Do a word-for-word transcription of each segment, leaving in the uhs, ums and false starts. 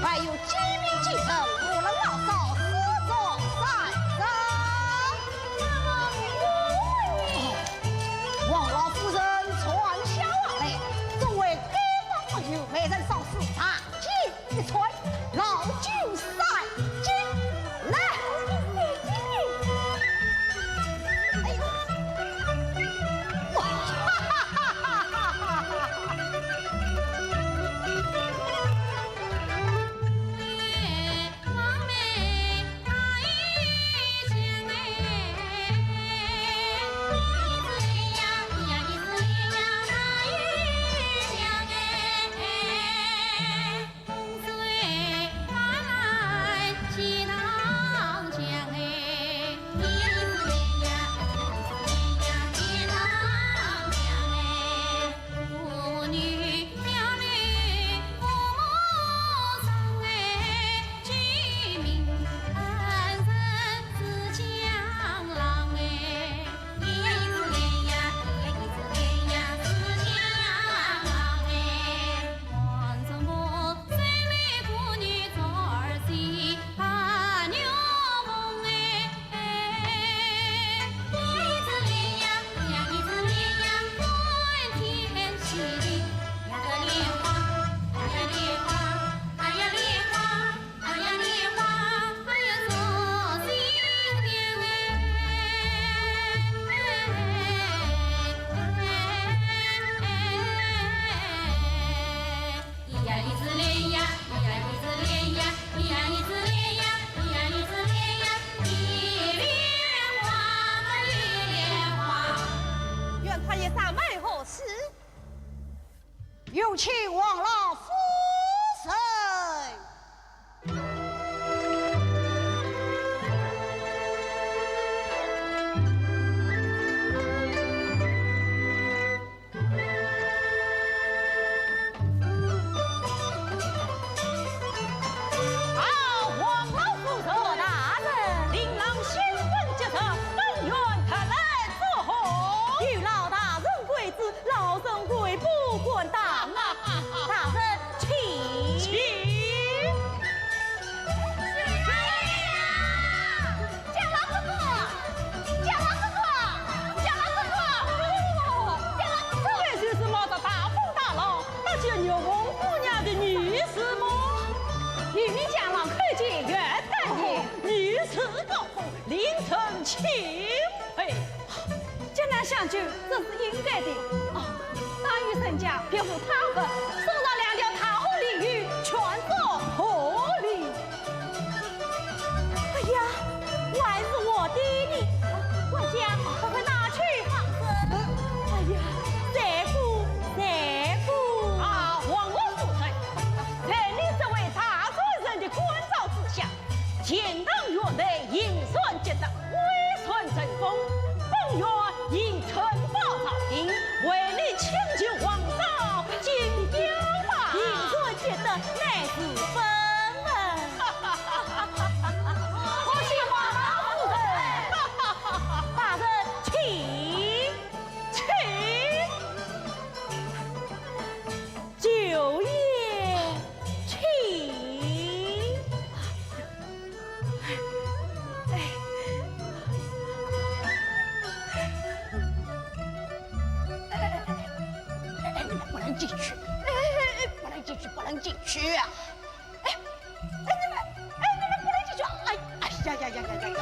还有几名近臣，无论老少，始作三声。哦，王老夫人传下话来，众位该房朋友，每人赏赐大金一串，老酒三斤。来。哎呦，哇，哈哈哈哈哈哈！愿他一生没好事。有请王老夫人。 啊，王老夫人。大人。令郎新婚吉日，本院特来祝贺。有劳大人贵旨，老身跪不敢当啊。大人，请。请。哎呀！ 姜老哥哥，姜老哥哥，姜老哥哥，姜老哥哥。这就是冒着大风大浪搭救玉凤姑娘的女子么？一名江郎看见越担心，女子高呼，令臣钦佩。 江南相救，这是应该的。哦，大雨成家，别无他物，送上两条大河鲫鱼，全作贺礼。哎呀，还是我的呢。管家，快快拿去。哎呀，罪过，罪过。啊，王老夫人，在你这位大善人的关照之下， 钱塘县内银船劫得危船沉风，本县已乘八条，为你请求皇上金标吧。银船劫得乃是本分。恭喜王老夫人。大人请。请。酒宴请。 哎，哎，哎，哎，你们不能进去。哎，哎，哎，不能进去，不能进去啊。哎，哎，你们，哎，你们不能进去啊。哎，哎呀呀呀呀呀呀。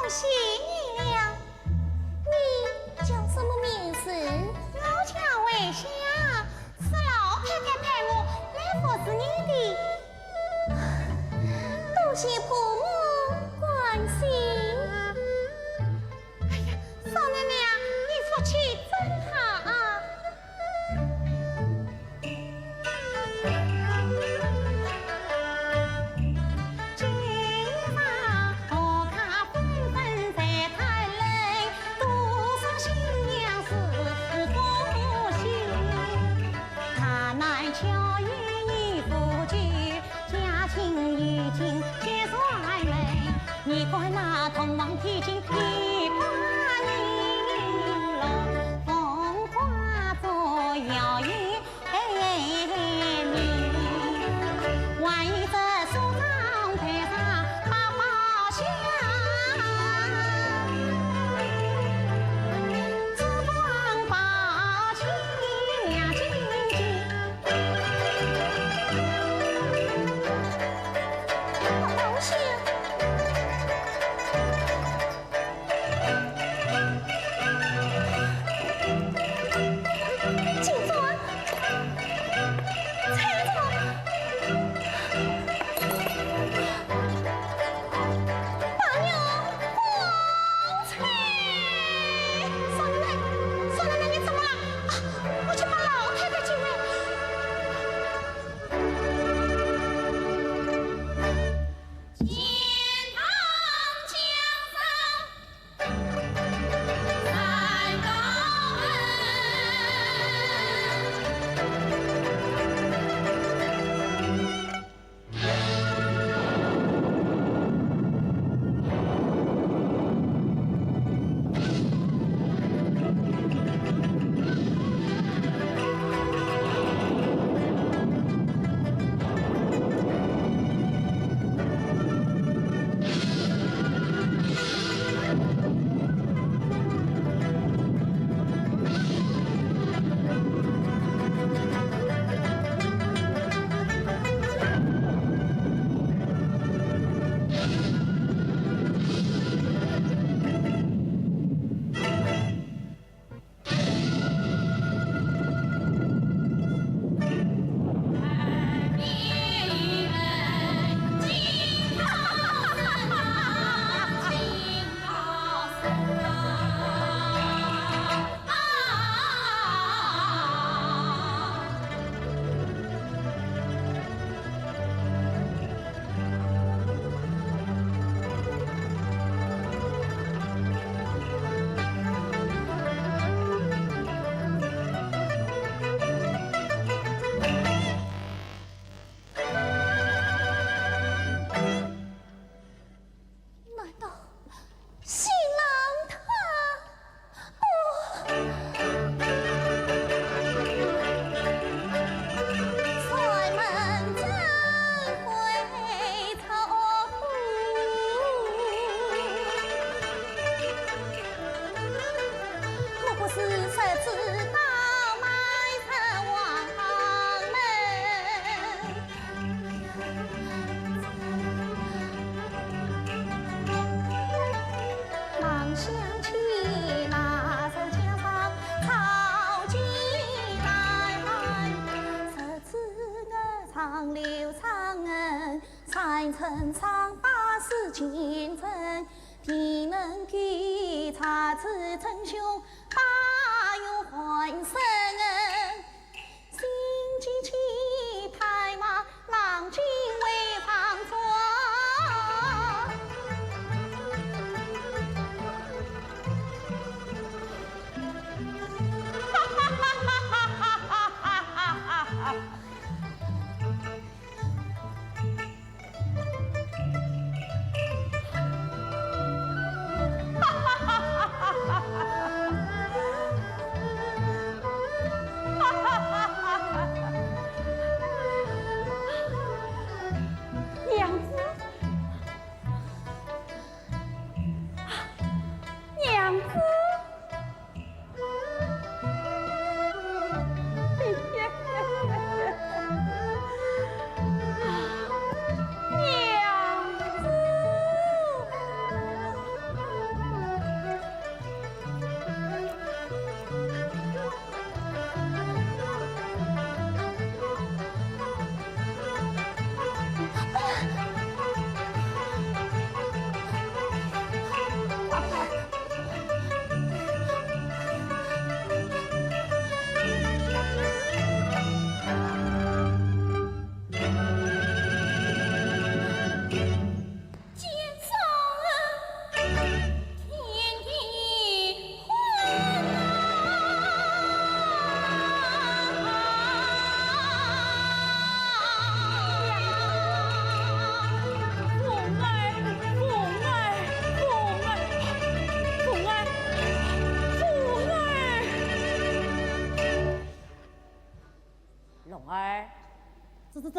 谢你了。你叫什么名字？我叫慧香，是老太太派我来服侍你的。多谢婆母关心。哎呀，少奶奶啊，你福气真好啊！ 难道新郎他……哦。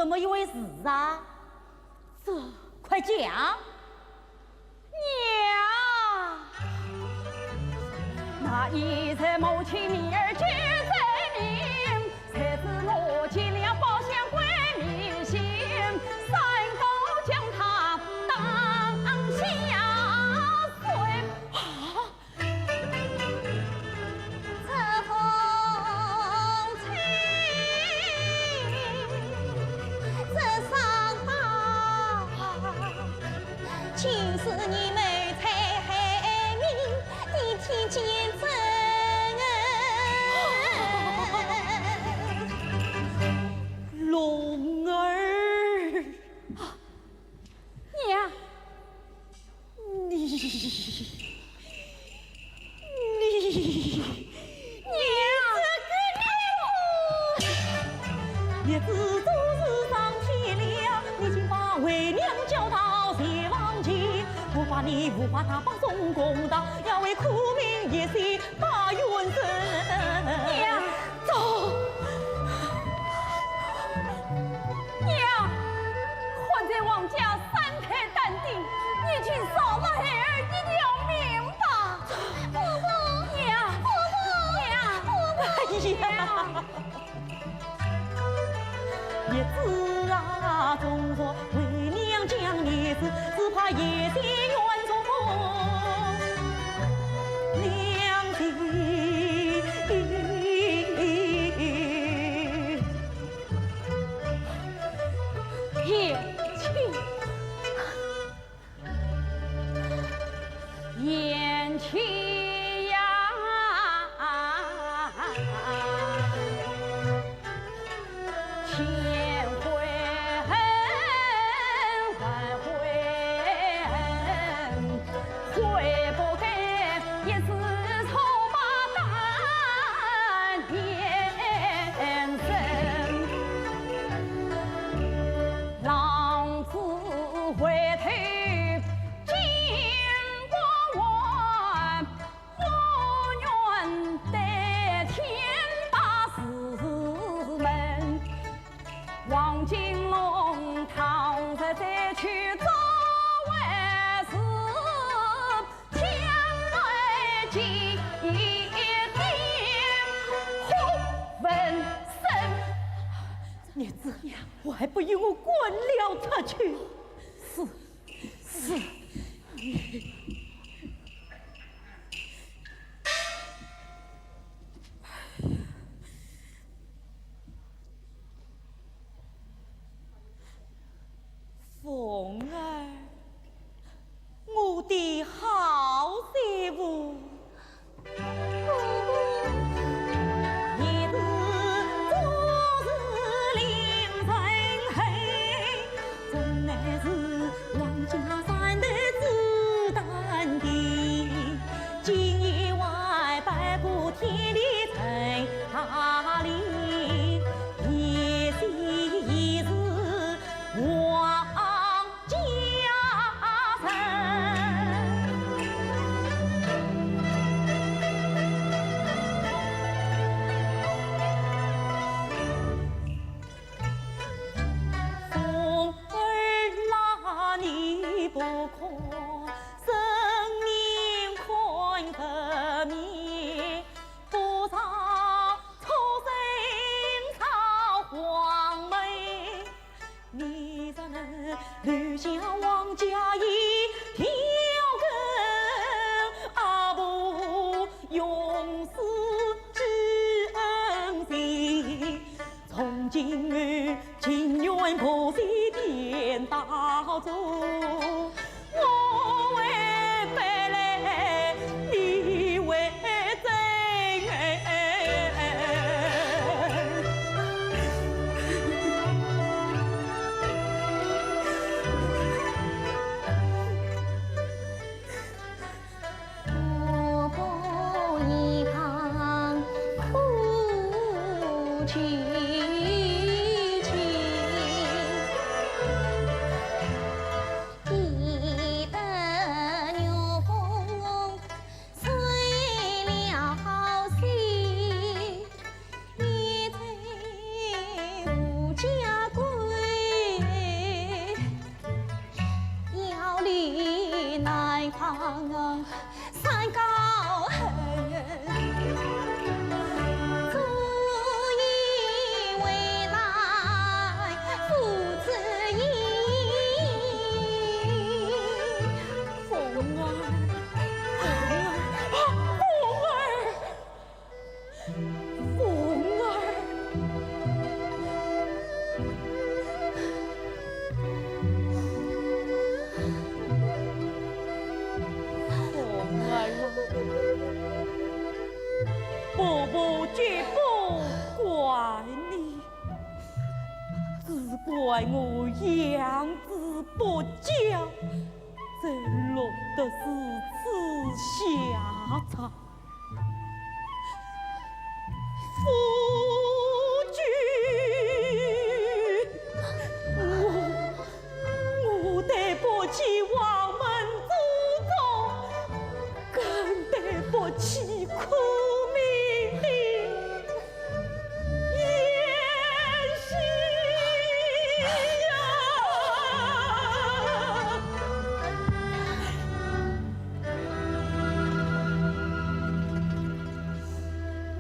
么一回事啊？这，快讲。娘！那一日母亲面儿见罪名，谁知我见了包相归面形，三刀将他当下斬。啊！ 这封信，这伤疤，竟是你谋财害命，你听见怎？龙儿。 娘，你，你，娘！日子总是上天了，你竟把为娘叫到前房去，我把你五花大绑送公堂，要为苦命一些把冤伸。娘！ 走。娘，看在王家三代淡定，你竟饶了孩儿一条命吧。婆婆，娘，婆婆，娘，婆婆，哎呀，娘。日子啊，总说为娘讲日子，只怕一些冤仇两情。 贤妻，贤妻呀，千回恨，万回恨。 悔不该一时错把当年人，浪子回头金不换，我愿得天大师门。 王金龙倘若再去做坏事，将来记得好问声。孽子，我还不与我滚了出去！是，是。 凤儿，我的好媳妇。你是做事令人恨，真乃是王家三代之淡定。 今夜外拜过天地在哪里？一心一事王家人。凤儿啊，你不可 生命看不明，不让畜生操黄眉。你若能留下王家一条根，阿婆永世记恩情。 从今后，情愿破碎颠倒做，我为败来，你为真。方山高后，左右为难父子意。凤儿，凤儿，凤儿。 凤儿，凤儿啊，婆婆绝不怪你，只怪我养子不教，才落得如此下场。 夫君，我，我对不起王门祖宗，更对不起苦命的贤婿呀。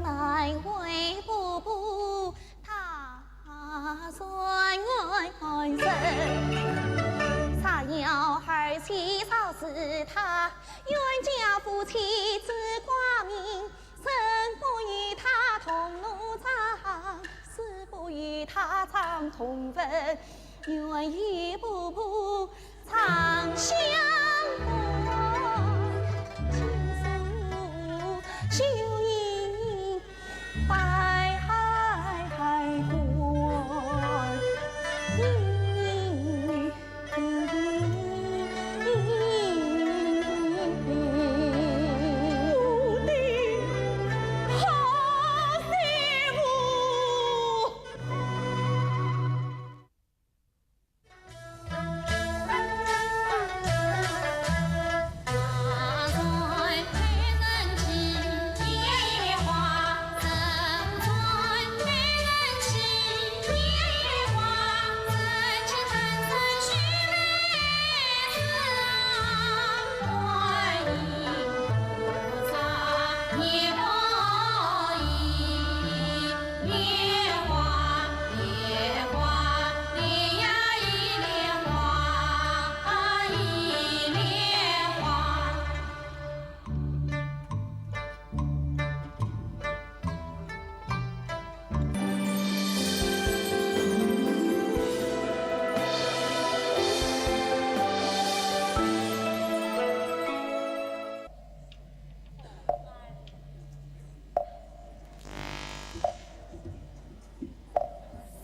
难为婆婆她算安身，她要儿媳早死她，冤家夫妻只挂名，生不与她同炉灶，死不与她葬同坟。 愿与婆婆长相伴，亲手修行拜官。我的好媳妇。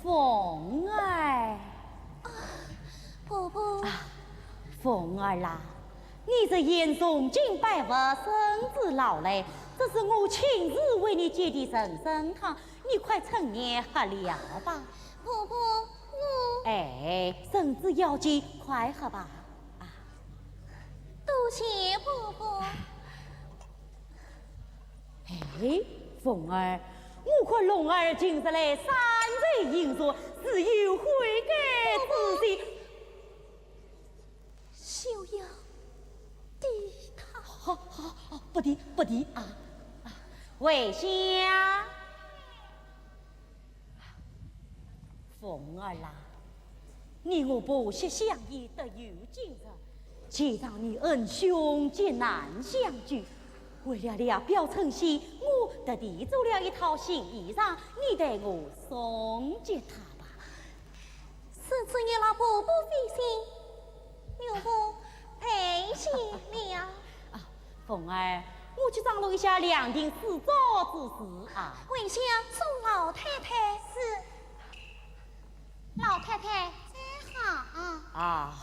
凤儿。啊，婆婆。啊，凤儿啦，你这眼从金拜佛，身子劳累，这是我亲自为你煎的人参汤，你快趁热喝了吧。婆婆，我……哎，身子要紧，快喝吧。啊。多谢婆婆。 哎，凤儿，我看龙儿近日来山水饮茶，是有悔改之心。休要提他。好，好，好，不提，不提啊。啊，回香。 凤儿啊，你我不惜相依得有今日，既然你恩兄结难相聚，为了聊表诚心，我特地做了一套新衣裳，你代我送给他吧。是，是，你老婆不费心，奴婢赔谢了。啊，凤儿，我去张罗一下凉亭水照之事啊。回香送老太太。是。 老太太，走好。啊。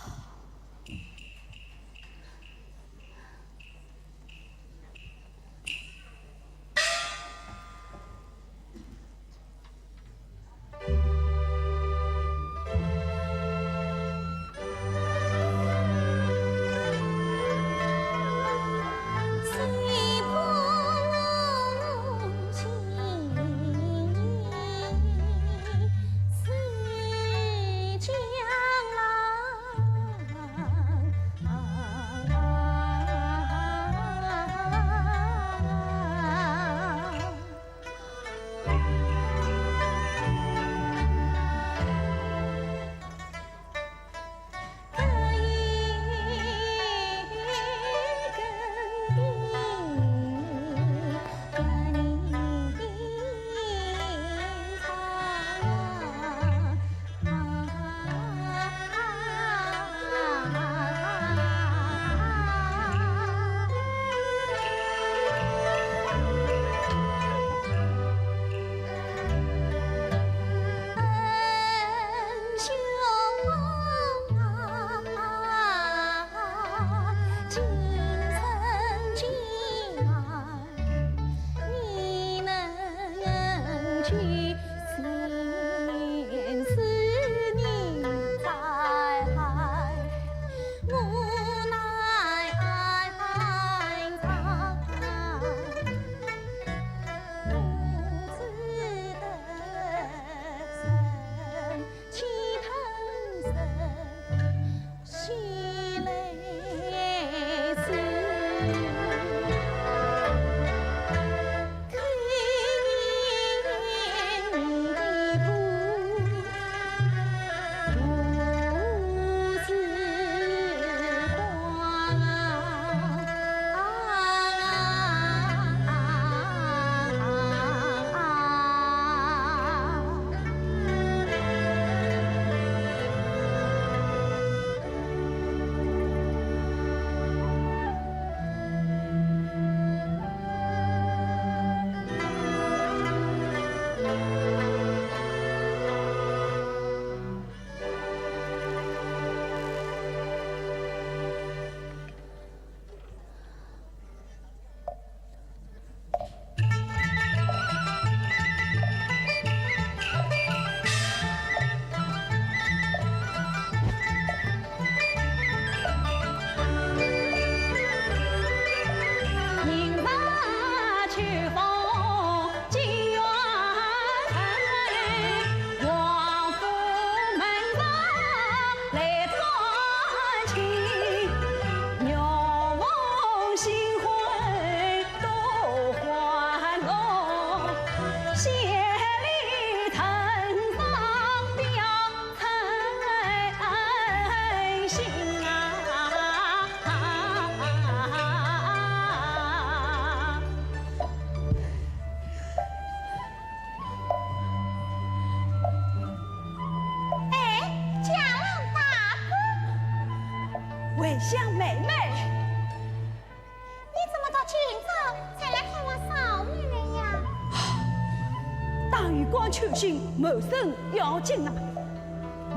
光求情，谋生要紧啊！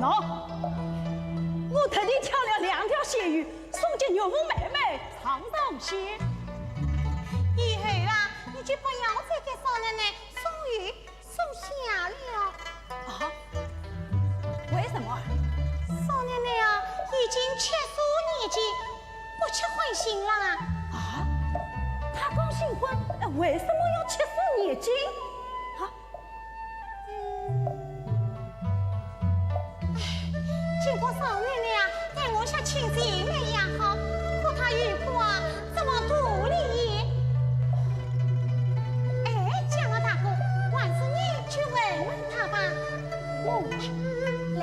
喏，我特地挑了两条咸鱼，送给玉凤妹妹尝尝鲜。以后啊，你就不要再给少奶奶送鱼送虾了。啊？为什么啊？少奶奶啊，已经七旬年纪，不结婚行啦。啊？她刚新婚，哎，为什么要七旬年纪？啊？ 唉，经过少奶奶啊，待我像亲姐妹一样好，可她有苦啊，怎么肚里？哎，江老大哥，还是你去问问她吧。哦，来。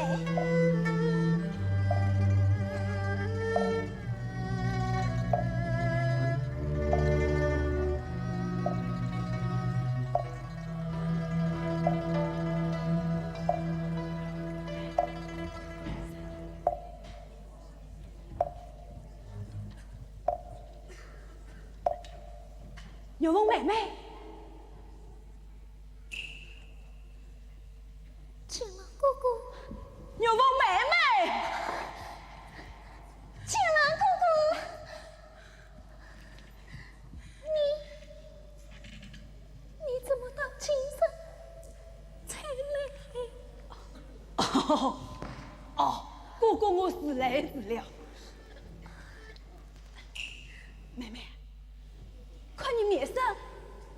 玉凤妹妹，江老哥哥，玉凤妹妹，江老哥哥。 你，你怎么到今日才来？哦，哦，哥哥，我是来迟了。妹妹，看你面色，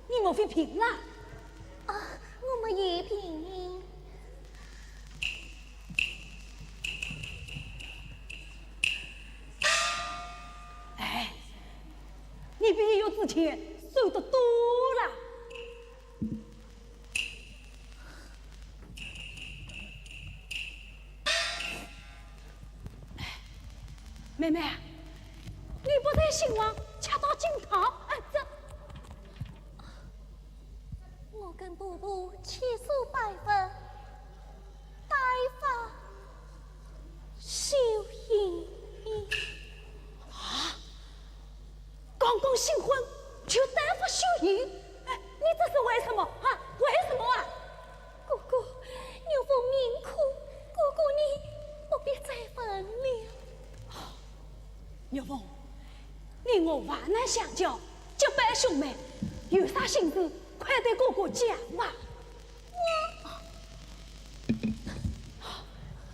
你莫非病了？啊，我没有病。 哎，你比月之前瘦得多了。哎，妹妹，你不在新房，恰到今朝，哎，这……我跟婆婆千丝百分， 待发修行。啊？刚刚新婚就待发修行？哎，你这是为什么啊？为什么啊？哥哥，玉凤命苦，哥哥你不必再问了。 玉凤，你我患难相交，结拜兄妹，有啥心事快对哥哥讲嘛。我……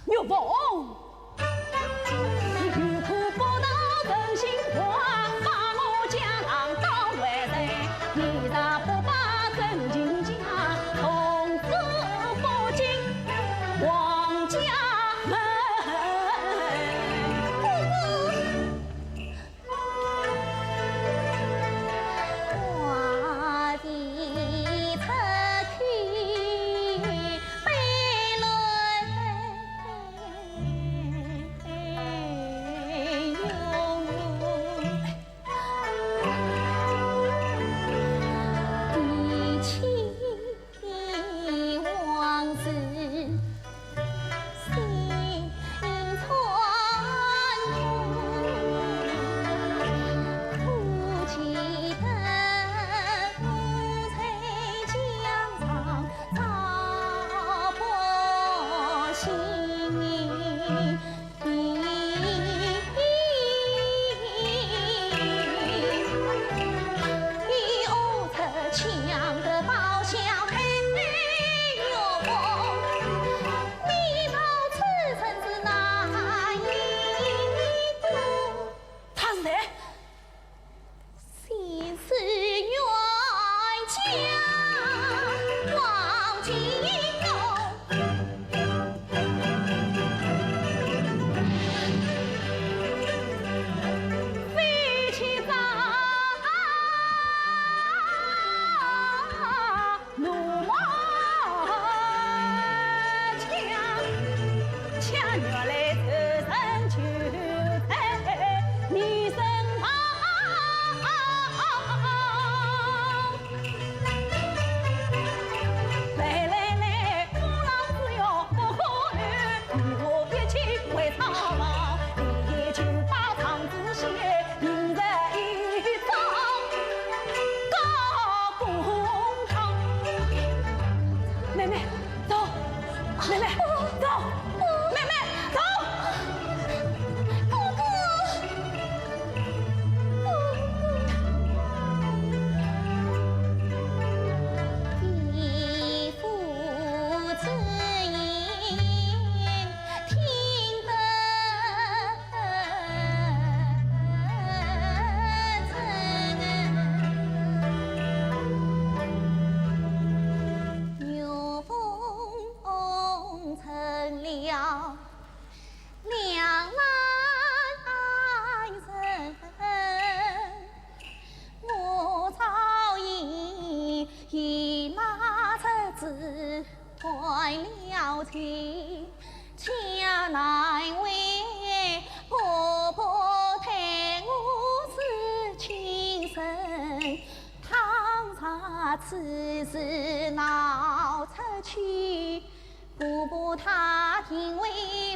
玉凤。此事闹出去，婆婆她定会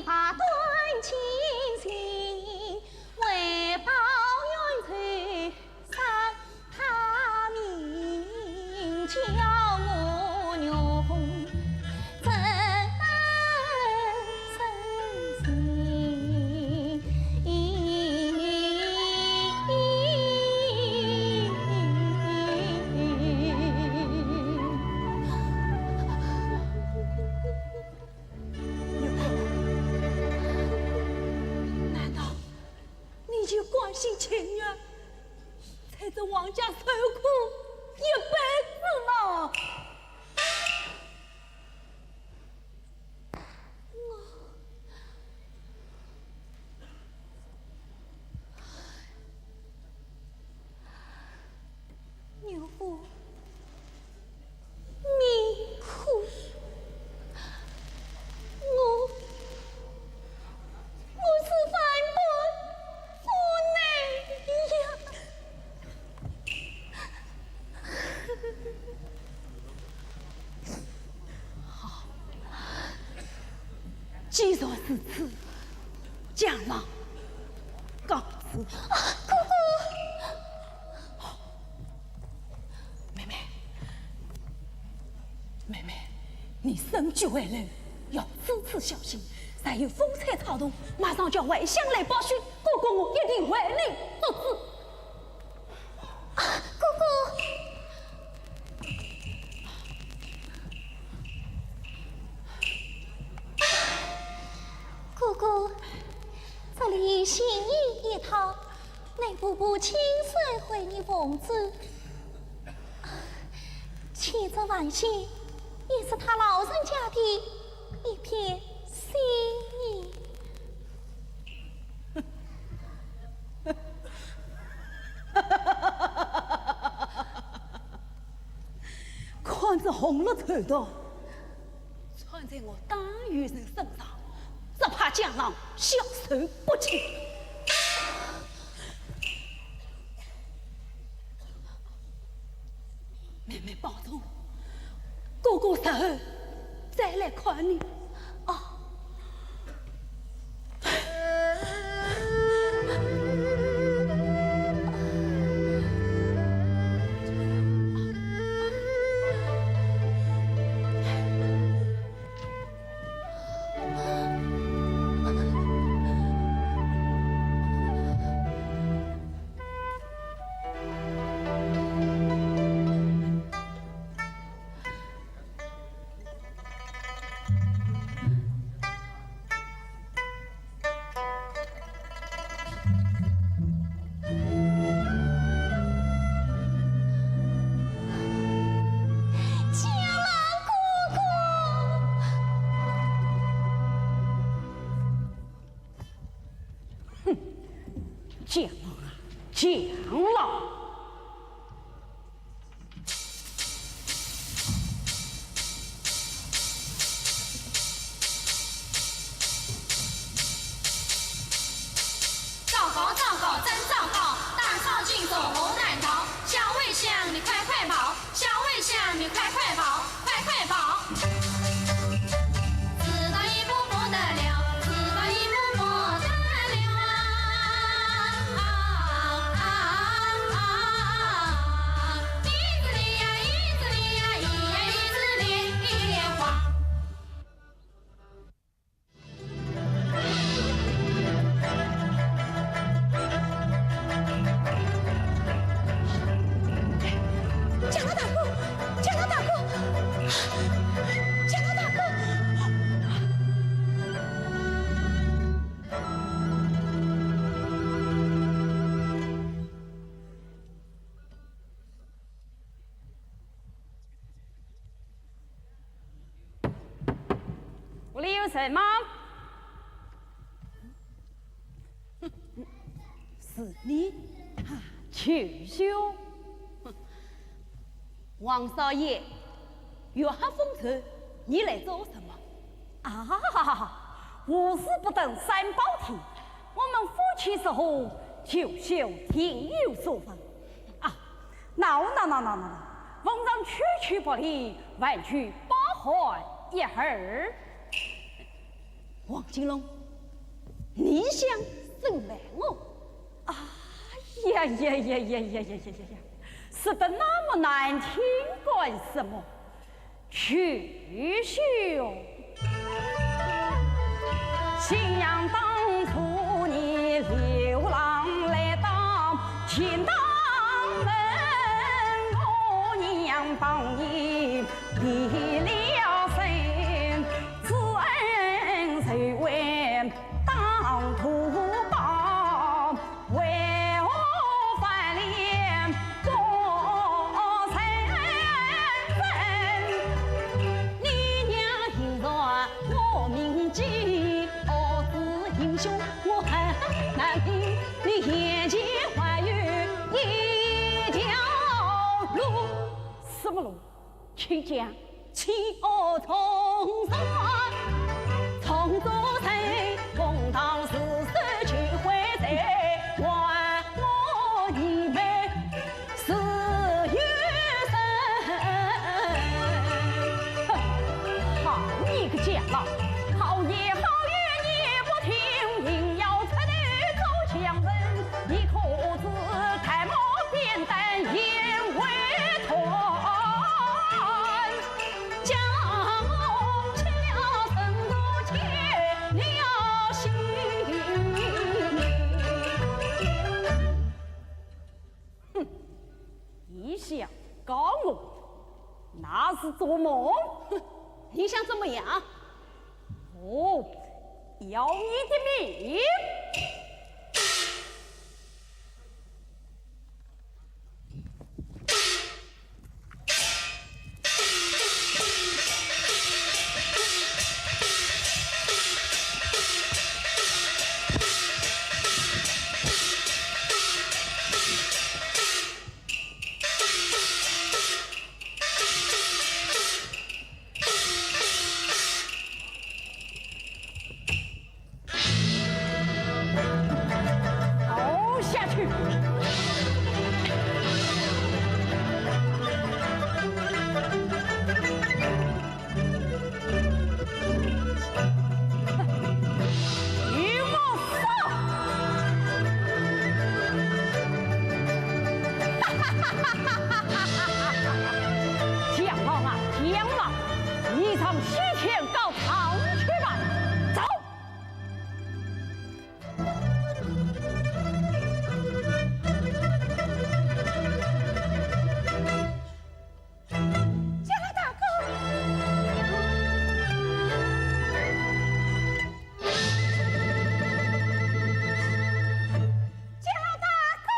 把断情情，为报冤仇杀她命，叫我女红怎能忍心。 难道你就甘心情愿在这王家受苦一辈子吗？ 我，岳父，你可，我，我是万般无奈呀。 好，既然如此，江郎告辞。啊，哥哥！妹妹，妹妹，你身居危楼，要处处小心，再有风吹草动，马上叫外乡来报讯，哥哥我一定为你做主。 啊，哥哥！哥哥，这里行李一套，乃婆婆亲手为你缝制。千真万确，也是她老人家的一片心意。 看这红绿绸缎，穿在我当有人身上，只怕江郎消受不起。 妹妹保重，哥哥日后再来看你。哦。江郎哥哥。 哼，江郎啊，江郎！糟糕，糟糕，真糟糕！大嫂今朝何难逃？小危险，你快快跑！ 小危险，你快快跑，快快跑！知道一步不得了，知道一步不得了啊！啊，啊，啊，啊，一直的呀，一直的呀，一呀一直的，一连晃。 江郎大哥，江郎大哥，江郎大哥！ 屋里有人吗？是你？啊，舅舅。王少爷，月黑风高，你来做什么？啊，无事不登三宝殿，我们夫妻之和，舅舅定有所闻。啊，喏，喏，喏，喏，喏，逢场区区百里，还需包涵一二。王金龙，你想收买我？哎呀呀呀呀呀呀呀呀呀！说得那么难听干什么？ 徐兄，想当初你流浪来到钱塘门，我娘帮你离了身，知恩仇怨当头报。 为何翻脸不认人？你娘心酸我铭记，儿子英雄我很难听。你眼前还有一条路。什么路？ 请讲。请我重生，重做人，公道自首，求悔再还我一命，自由身。哼，好你个贱人，好言好语你不听，硬要出头做强人。 你可知柴毛扁担眼未断，将我吃了人都chết了心。哼，你想告我，那是做梦。哼，你想怎么样？我要你的命！ 倒下去！与我上！哈哈哈哈哈哈！ 讲了啊，讲了，你上西天告状去吧，走。江老大哥。 江老大哥！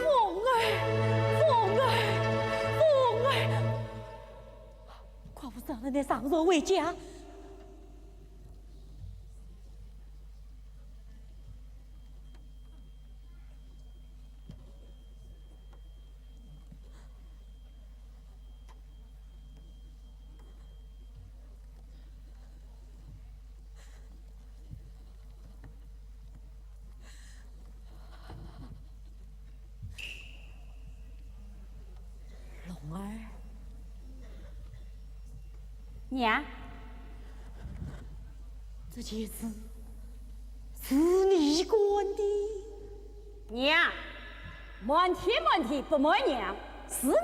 凤儿，凤儿，凤儿，凤儿！快扶上人来上船回家。 龙儿。娘。这件事是你干的？娘，瞒天瞒地不瞒娘，是我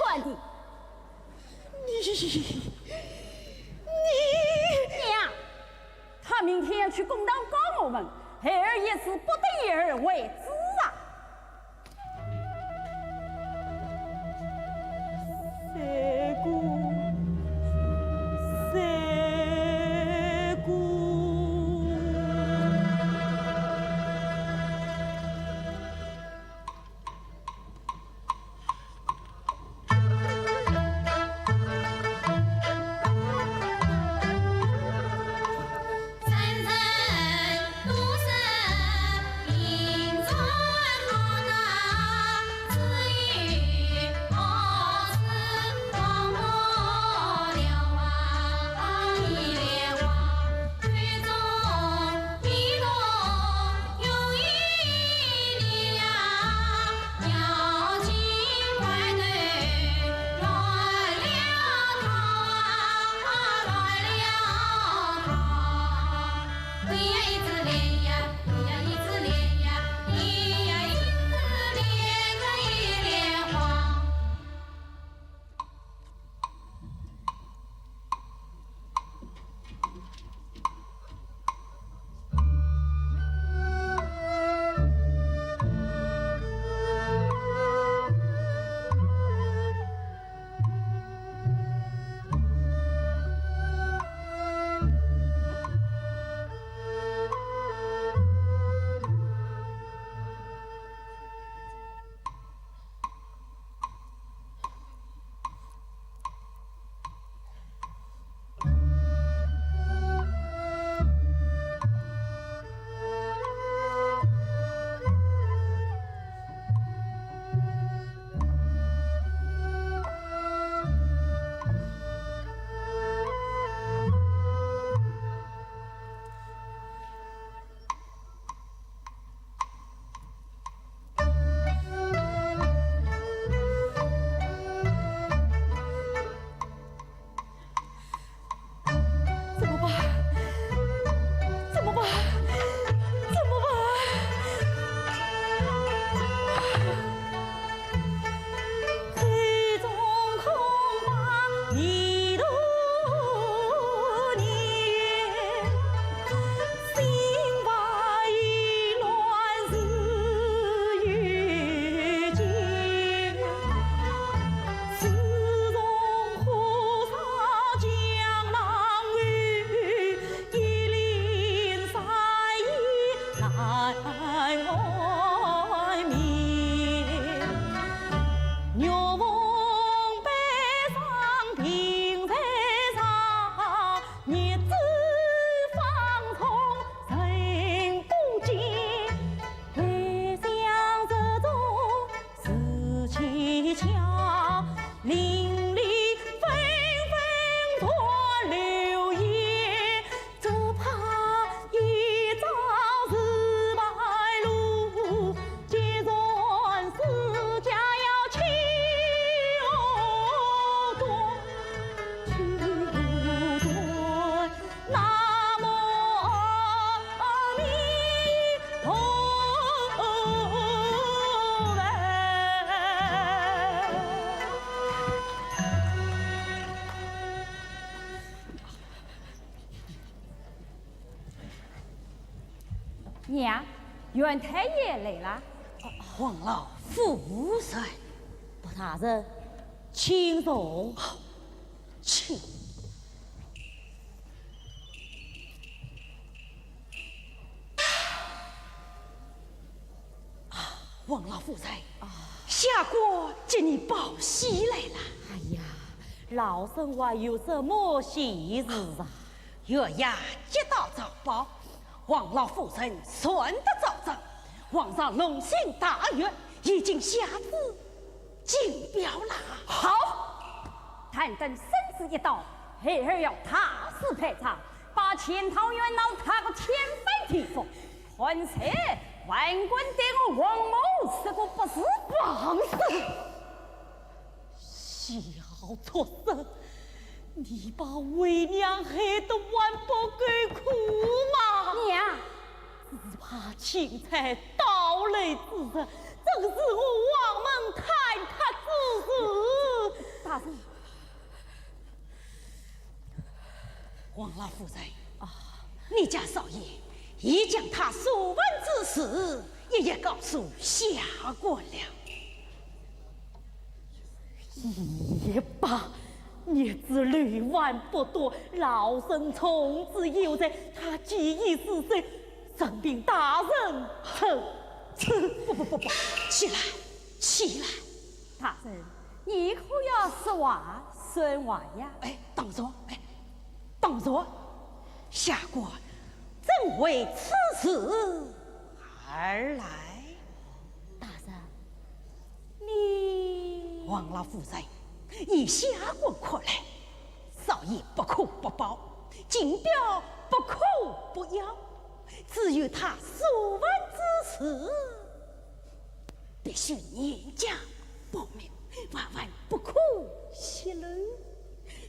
干的。你，你……娘， 他明天要去公堂告我们，孩儿一死不得已而为之啊！三哥，三哥。外面，玉凤杯上停在上，日子方从人不见，回想这种事蹊跷，邻里纷纷传流言， 只怕一朝事败露，揭穿世家要手段，手段，那么阿弥陀佛。 娘，袁太爷来了。王老夫人。大人，请坐。请。啊，王老夫人，啊。下官给你报喜来了。哎呀，老身还有什么喜事啊？ 县衙接到奏报，王老夫人传得奏折，皇上龙兴大悦，已经下旨进表啦。好，但等圣旨一到，孩儿要大肆排场，把钱塘县闹大个天翻地覆，看谁还敢对我王某是个不是？放肆！ 小畜生，你把为娘害得还不够苦吗？娘，只怕钦差到来之日，真是我王门坍塌之日。大人。王老夫人，啊。你家少爷已将他所问之事一一告诉下官了。 也罢，日子流亡不多，老身从此有罪，他既已死罪，任凭大人处置。不不不不，起来，起来。大人，你可要说话算话呀。哎，当着，哎，当着，下官怎会此事而来？大人， 你……王老夫人，依下官看来，少爷不可不报，进表不可不要，只有他所问之事，必须严加保密，万万不可泄露。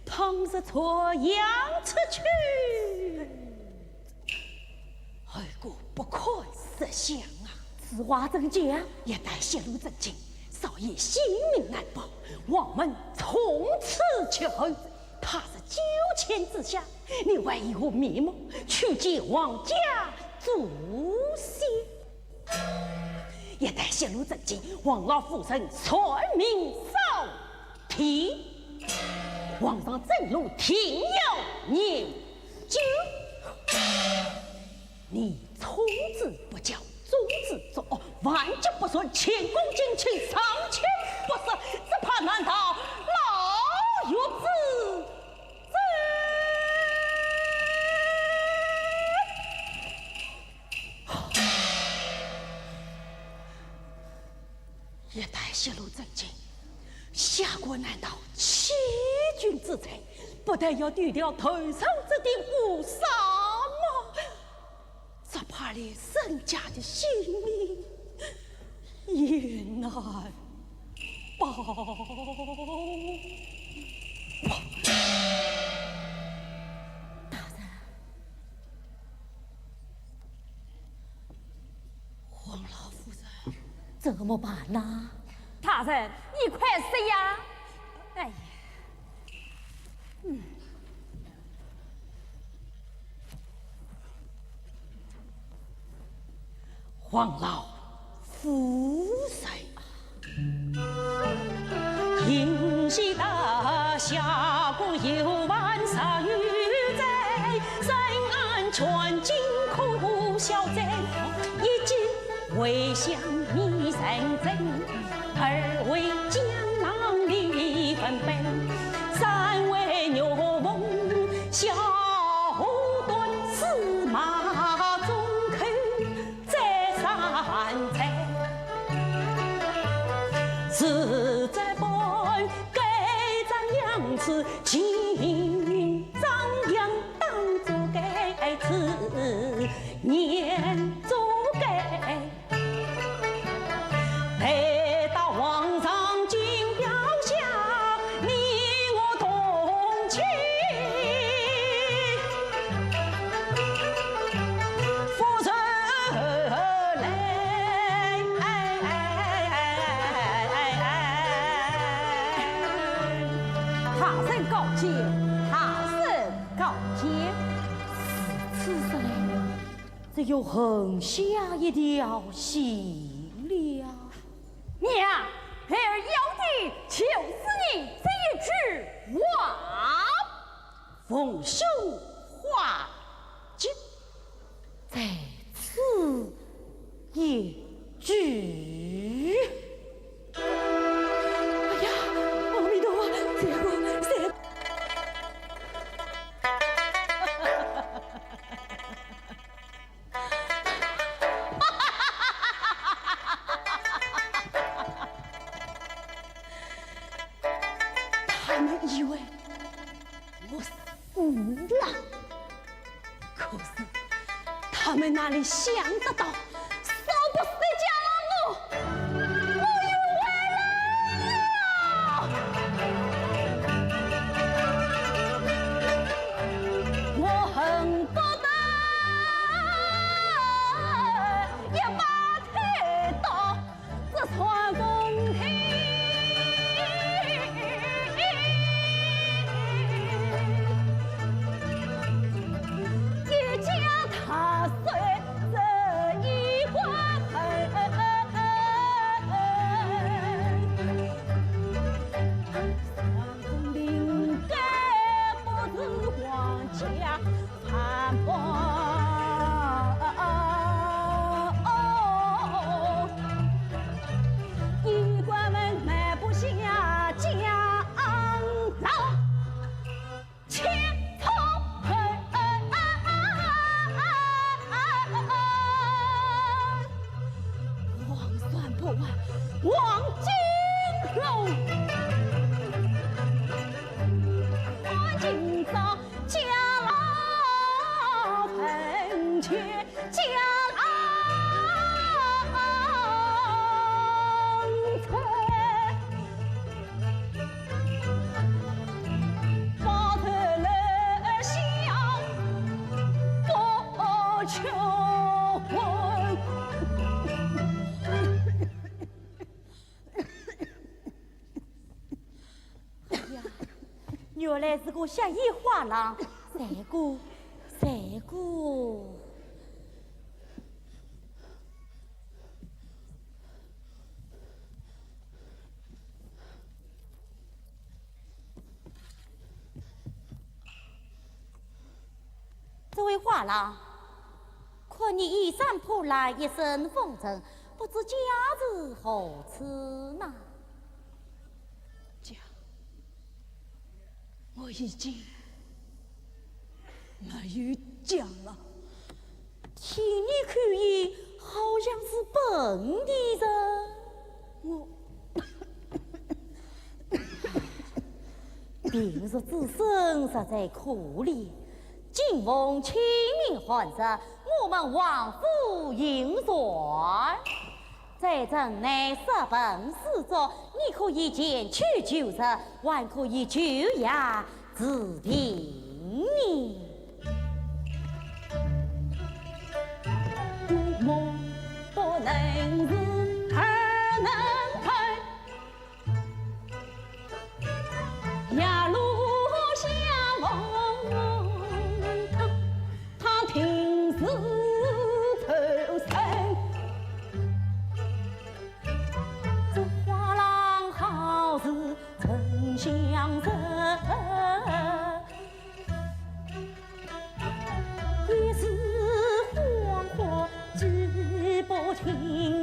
倘若传扬出去， 后果不堪设想啊！此话怎讲？一旦泄露真情，少爷性命难保，王门从此绝后。他日九泉之下，你还有何面目去见皇家祖先？一旦泄露真情，王老夫人全命扫 地，皇上震怒定要研究。你从之不教，从之作恶，万劫不赦，前功尽弃，上欠不赦，只怕难逃牢狱之罪。 一旦泄露真情，下官难逃欺君之罪，不但要丢掉头上这顶乌纱帽，只怕连身家的性命也难保。大人， 王老夫人，怎么办呐？大人，你快说呀！哎呀，嗯。王老夫人。 因其大夏国有万杀有斩，深谙全境可消灾。一计为想你认真，二为江浪里翻飞，三为牛凤下河段，四马中口再三猜。是这般该张扬子，紧张扬当做该子念做该。 待到皇上金标下，你我同去。夫人来。大人高见，大人高见。如此说来， 只有横下一条线了。娘，孩儿要的就是你这一句话。逢凶化吉，在此一句。哎呀，阿弥陀佛，这个，这个。 他们以为我死了，可是他们哪里想得到，少不得将我，我又回来了。 我恨不得一把推倒这传凤亭，一家踏碎这一锅粥。 应该不是皇家参谋，衣冠们买不下江郎。 千错万。王算不完，王金龙，王金龙，家老坟前。 家郎才，把头来向高桥。 哎呀，原来是个瞎眼花郎，罪过，罪过。这位花郎，看你衣衫破烂，一身风尘，不知家住何处呢？ 家，我已经没有家了。听你口音，好像是本地人。我，平日子生活在苦里，今逢清明寒日，我们王府行船。 在城内设棚施粥，你可以前去就食，还可以就夜治病呢。我不能吃，而能看。 夜路相逢，他定是愁深。这花郎好似曾相识，一时恍惚记不清。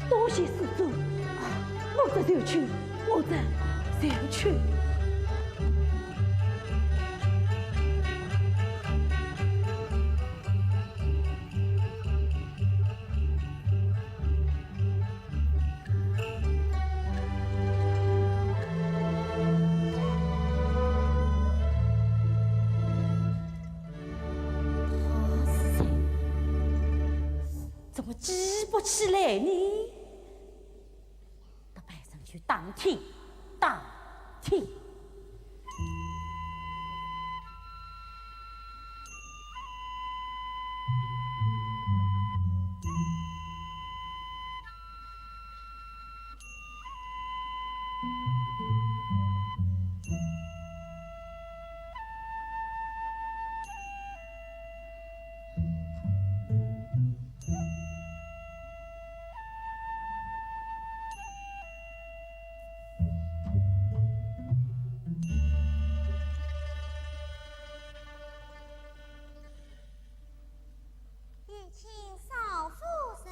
多谢施主。啊，我这就去，我这就去。 怎么举不起来呢？到板上去打听，打听。 有请少夫人。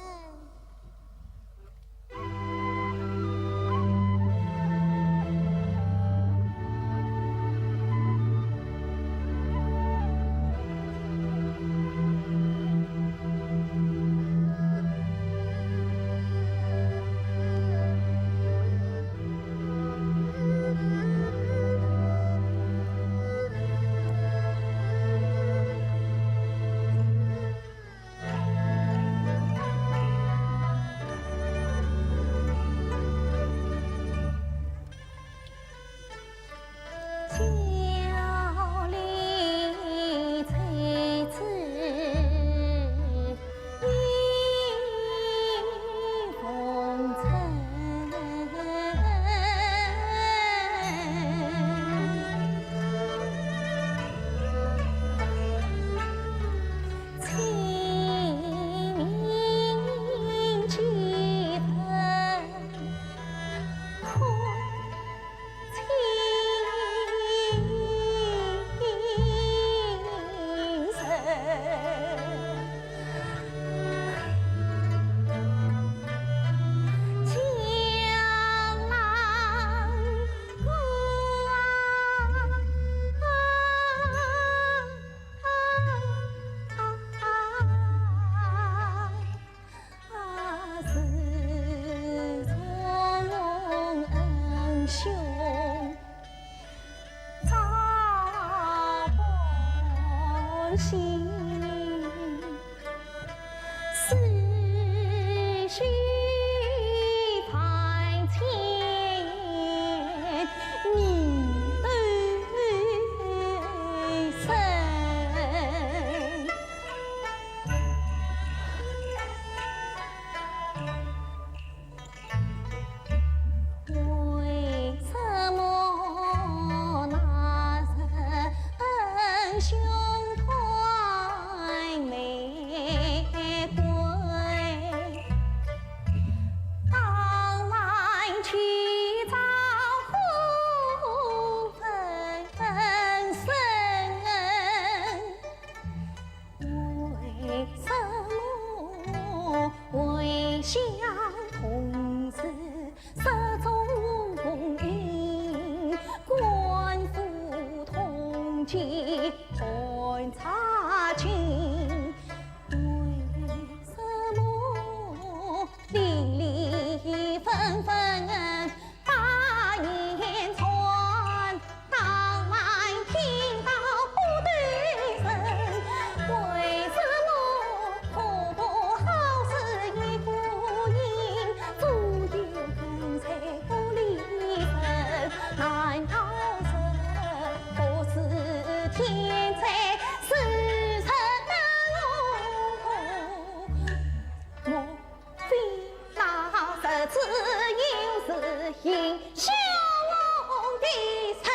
为什么那日兄团未归？当晚去找胡芬生。 为什么回乡同是失踪风云？官府通缉盘查清，为什么邻里纷纷把言传？ 当晚听到不对人，为什么婆婆好似一个影，左右跟随不离身？难道这不是天灾，是人祸？莫非那日子又是英雄的人？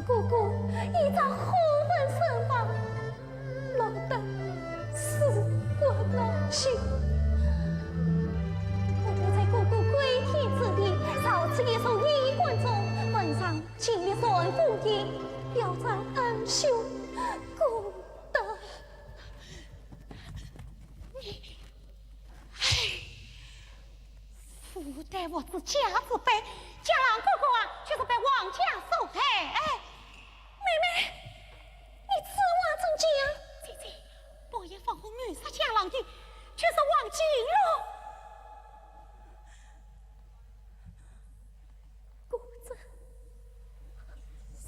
哥哥已遭虎纹身亡，落得尸骨难寻。我就在哥哥归天之地，造此一所衣冠冢，门上金碧传功印，表彰恩兄功德。你 唉，父代父子家之悲，家郎哥哥啊，却是被王家所害。哎，妹妹，你此话怎讲？姐姐，半夜放火谋杀家郎的，却是王金龙。 果真是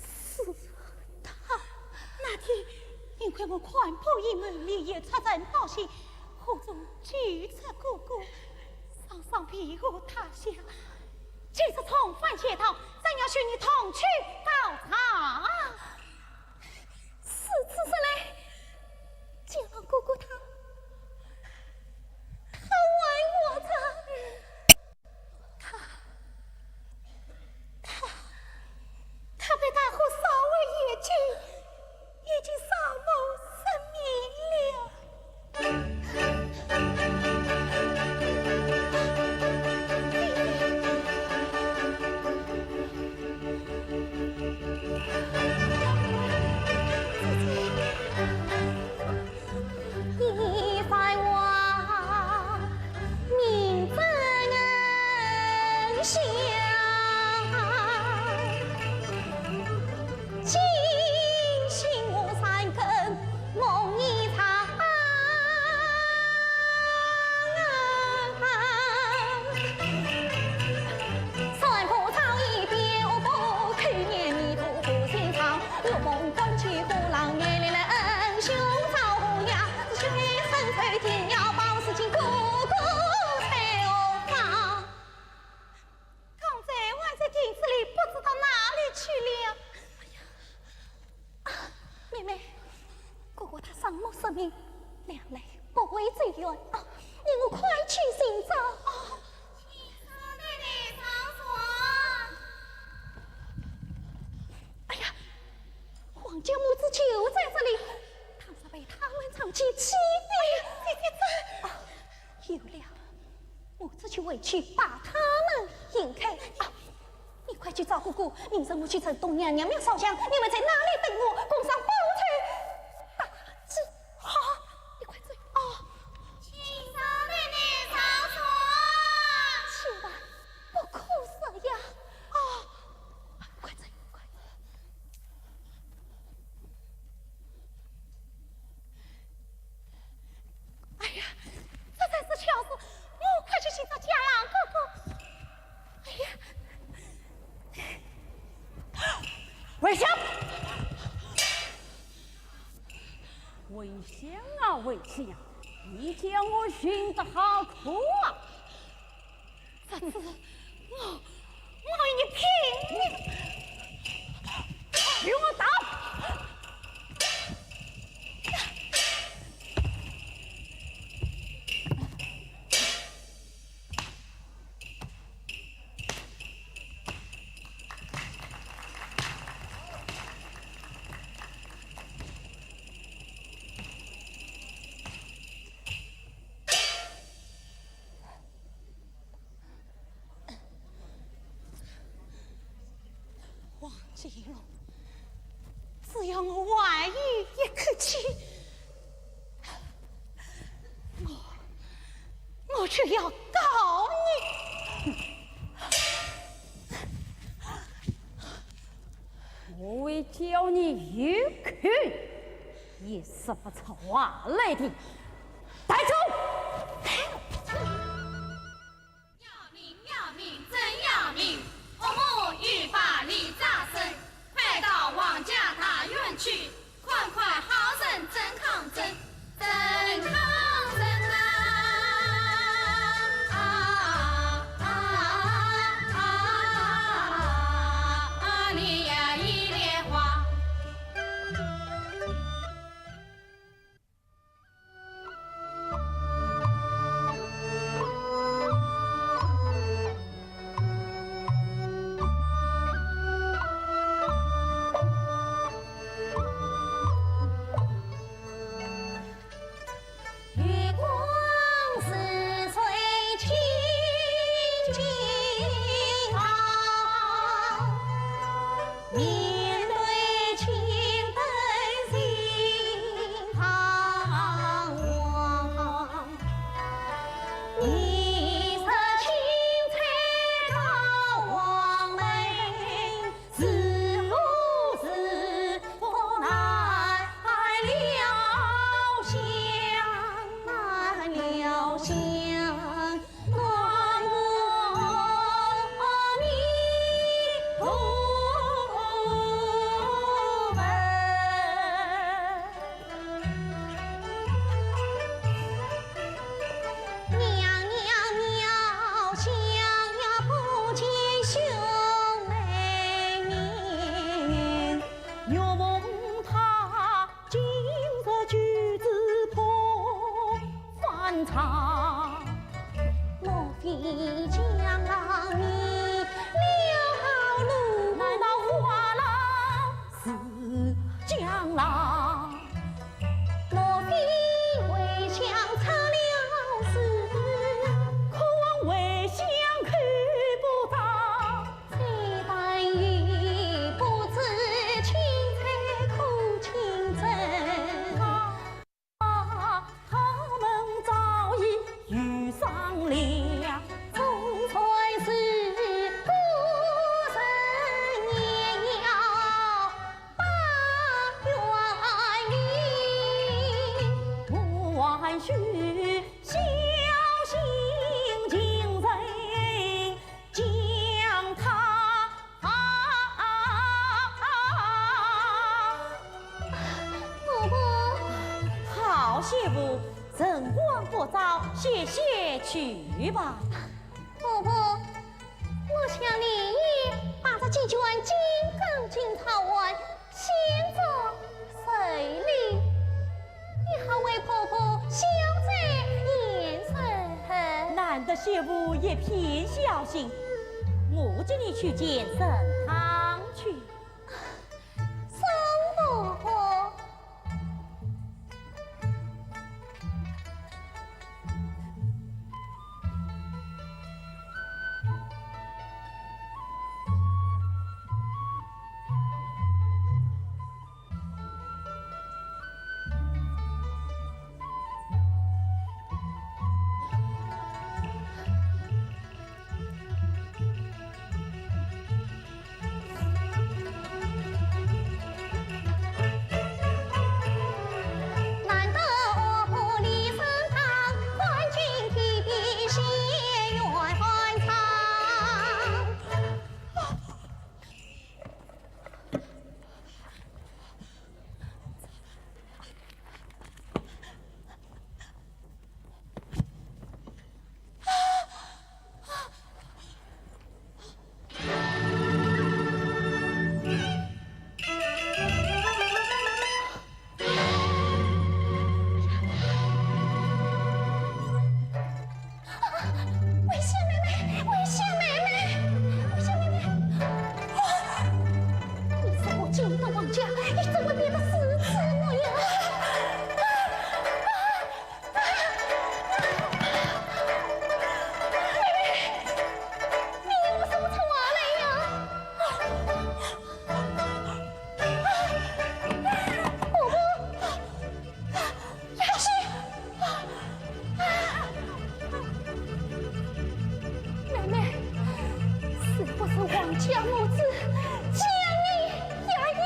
他。那天，幸亏我看破阴谋，连夜出城报信，火中救出哥哥，双双避祸他乡。今日重返学堂，正要寻你同去告状。如此说来，家郎哥哥他，他还活着？ 他，他，他被大火烧坏眼睛，已经双目失明了。姐姐。 一番话，名正言顺，惊醒我三更梦一场。三步走一边，五步叩念，迷途不寻常。 六梦关起虎狼，眼泪来恩兄遭虎牙，只许你伸手停腰，报事情哥哥才放。刚才还在亭子里，不知道哪里去了。啊，妹妹，哥哥他双目失明，两肋不会走远啊，你我快去寻找。啊。 哎呀，王家母子就在这里，倘若被他们撞见，岂非……姐姐这……啊，有了，母子就回去把他们引开。啊，你快去找哥哥，明日我去城东娘娘庙烧香，你们在那里等我，共商报仇。大吉。好，你快走。哦。请少奶奶上床。千万 不可说呀！啊，快走，快走！哎呀，这才是巧事，我快去寻找家郎哥哥。哎呀，回香！ 回香啊，回香，你将我训得好苦啊！这次我，我与你拼命！与我打！ 王金龙，只要我还有一口气，我，我就要告你。我会叫你有口也说不出话来的。带走！ 要命，要命，真要命！恶魔又把你扎身，快到王家大院去，看看好人曾抗争，曾抗争啊！啊啊啊啊！啊，你呀一莲花。去吧。婆婆，我想你也把这几卷金刚经抄完，献作寿礼，也好为婆婆消灾延寿。难得媳妇一片孝心，我替你去见神堂去。 孙婆婆。危险妹妹，危险妹妹，危险妹妹！啊，你是我救的王家，你怎么变得如此模样？啊，啊，啊，妹妹，你有什么出话来呀？啊，啊，婆婆。 妹妹，是不是王家母子将你压压？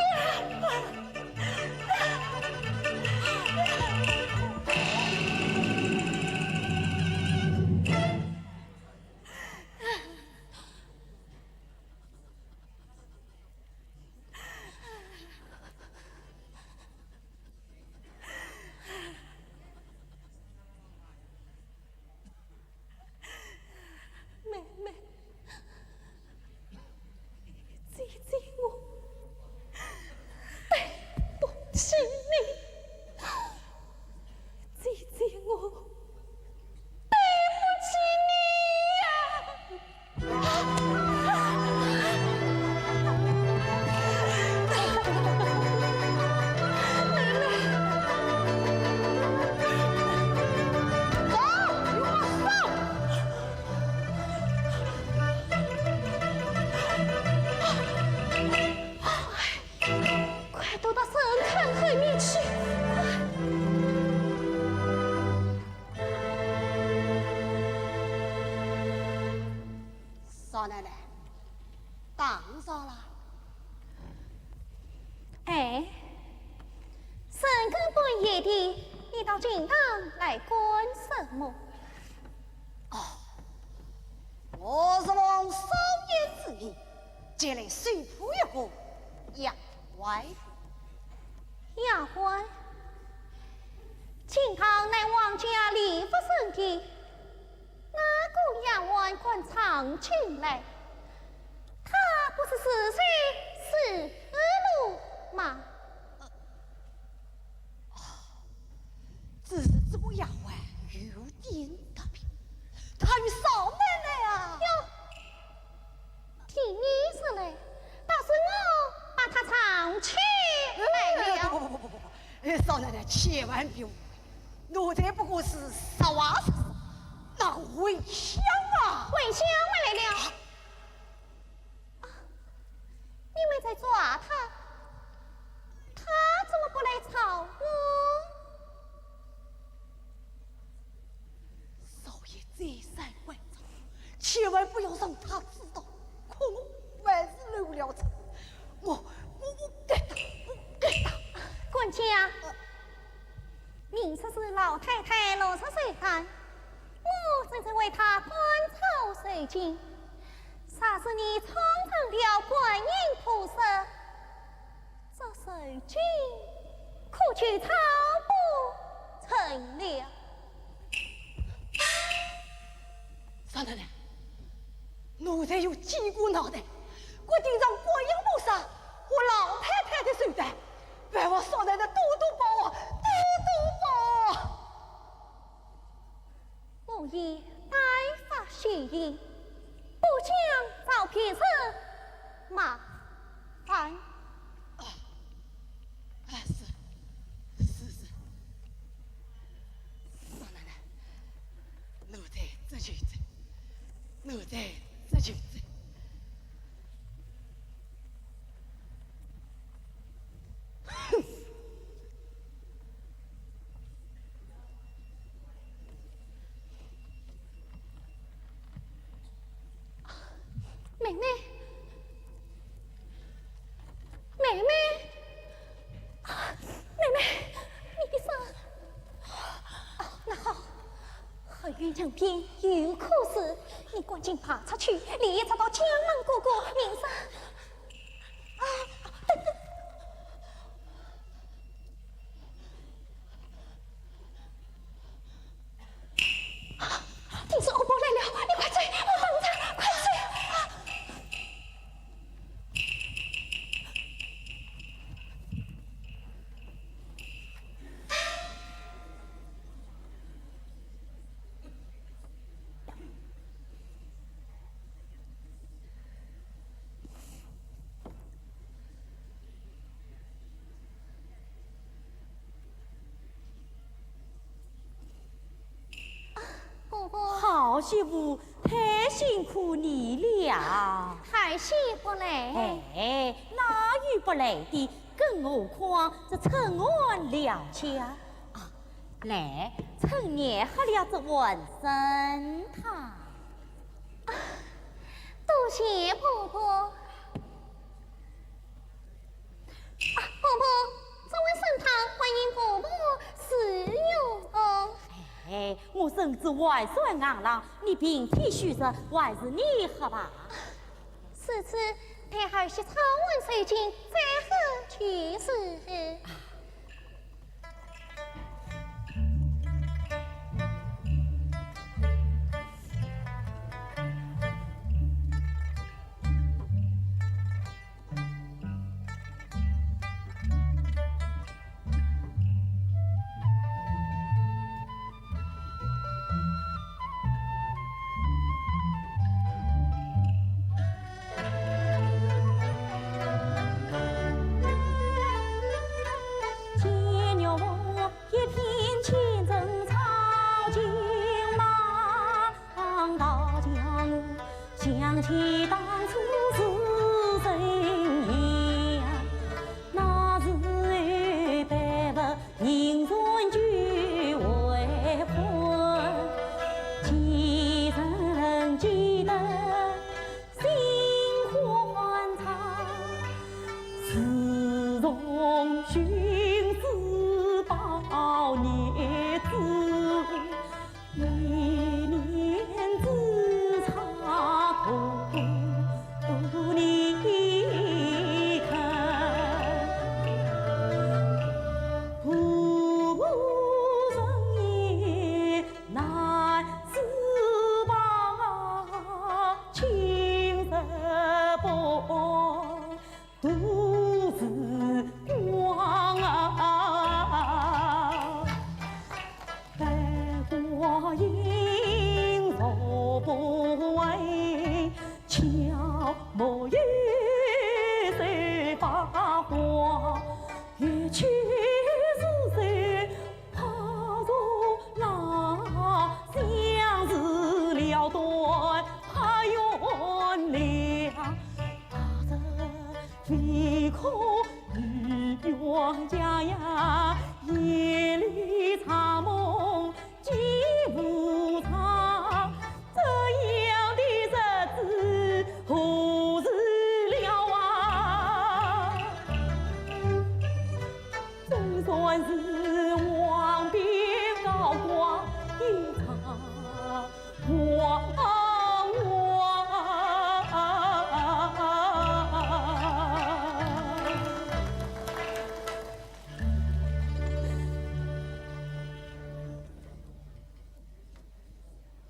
妹妹，姐姐我对不起你，姐姐我对不起你呀！ 快躲到神龛后面去！ 少奶奶，打扰了。哎，深更半夜的，你到厅堂来干什么？哦，我是奉少爷之命，前来收留一个丫鬟。丫鬟？厅堂乃王家礼服圣地， 哪个丫鬟敢闯进来？她不是自己是路吗？只是这个丫鬟有点特别，她与少奶奶啊。哟，听你说来，倒是我把她闯进来了。哎，不不不不不不不，哎，少奶奶千万别误会，奴才不过是实话实说，那个茴香啊，茴香回来了。啊，你们在抓她，她怎么不来找我？少爷再三关照，千万不要让她知道，可我还是露了出。我我我该打，我该打。管家，呃， 明日是老太太六十寿诞，我正在为她赶草收金，若是你闯上了观音菩萨，这寿金可就抄不成了。老奶奶，奴才有几个脑袋，我顶上观音菩萨和老太太的手段，还望少奶奶多多保啊，多多保啊！ 我已白发须黝，不想遭别人冒犯。啊，啊，是，是，是。老奶奶，奴才这就走，奴才这就走。 妹妹，妹妹，啊，妹妹，你的伤……哦，那好，后院墙边有棵树，你赶紧爬出去，连夜找到江郎哥哥，明日……啊，等等。 听说阿婆来了，你快追，我等着，快追！好媳妇，太辛苦你了。还是不来。哎，哪有不来的？更何况这春寒料峭啊！来，趁热喝了这温参汤。多谢婆婆。 啊，婆婆，这温参汤欢迎婆婆试用。哎，我身子还算硬朗，你平添虚实，还是你喝吧。如此，待儿媳操完手巾，再喝就是。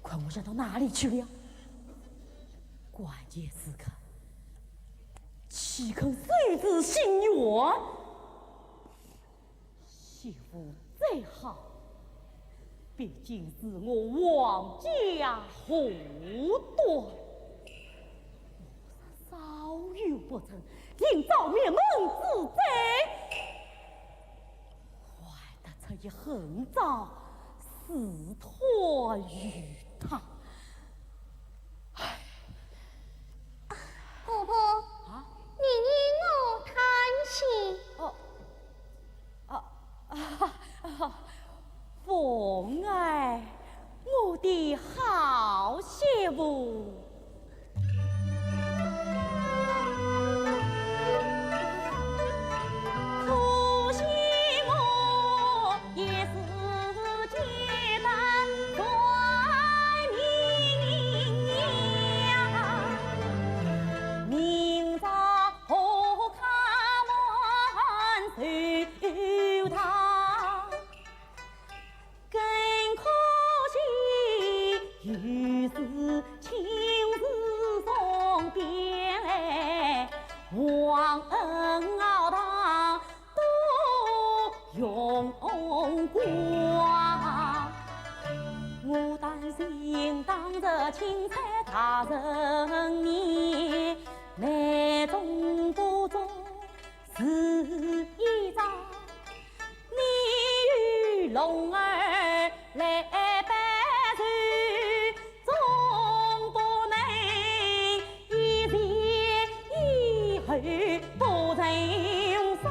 快活人到哪里去了？关键时刻，岂肯收仔心愿？媳妇再好，毕竟是我王家后代，我若稍有不慎，定遭灭门之灾。 还得出一横招，自托于他。唉。婆婆，啊？你让我叹息。哦，啊，啊，啊，凤儿，我的好媳妇。 更可惜，有时亲自送别来，忘恩熬堂多荣光。我担心当日钦差大人面，难中不中 是一桩，你与龙儿来拜寿，总不能一前一后不成双。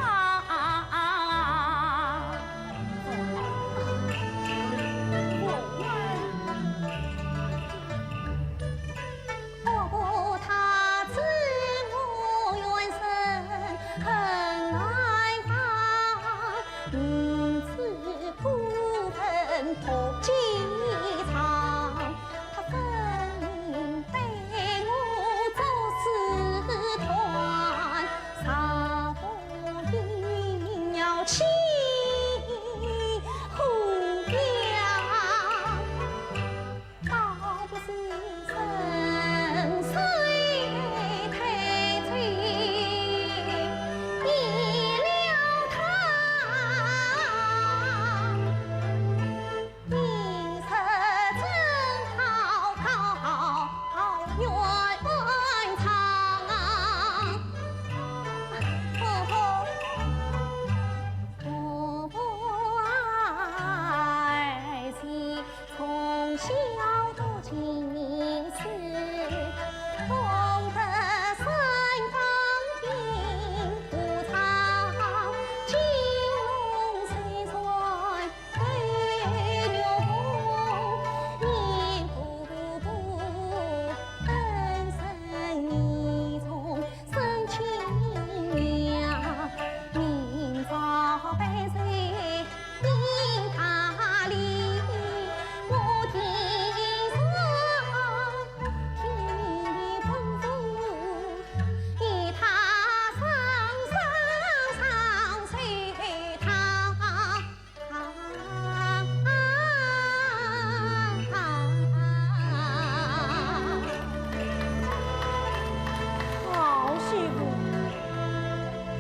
好媳妇，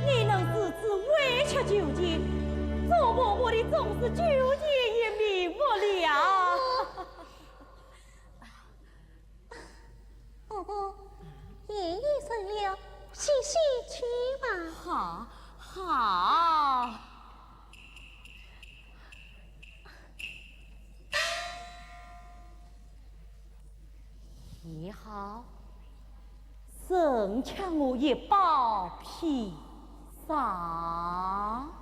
你能如此委曲求全，做婆婆的总是求全也免不了。 婆婆，夜已深了，洗洗去吧。好，好。也好，省吃我一包砒霜。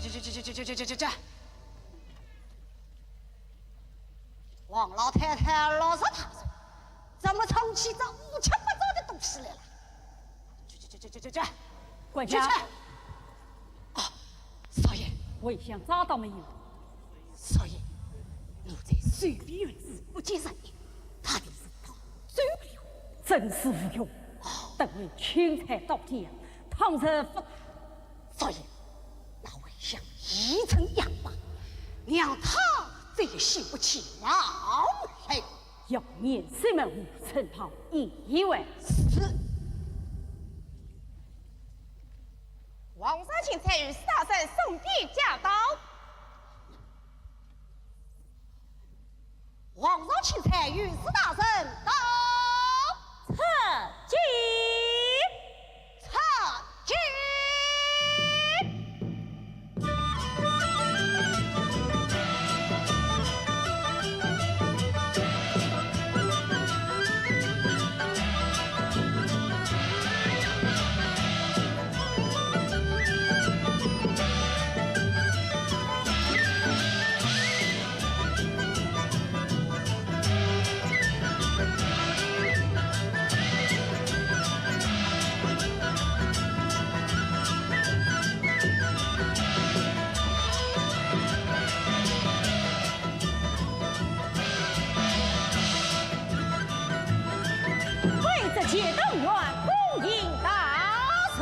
去去去去去去去去去去！王老太太六十大寿，怎么唱起这乌七八糟的东西来了？去去去去去去去！管家。去去！啊，少爷。回乡找到没有？少爷，奴才随便一子不见人影，他就是逃走了。真是无用。等我钦差到家，倘若不……少爷，那回乡一声也罢，让他再也兴不起浪来。要念谁们无成堂一万。是。皇上钦差御史大人送点驾到。皇上钦差御史大人到。参见。 参见。跪着谢当元，恭迎大人。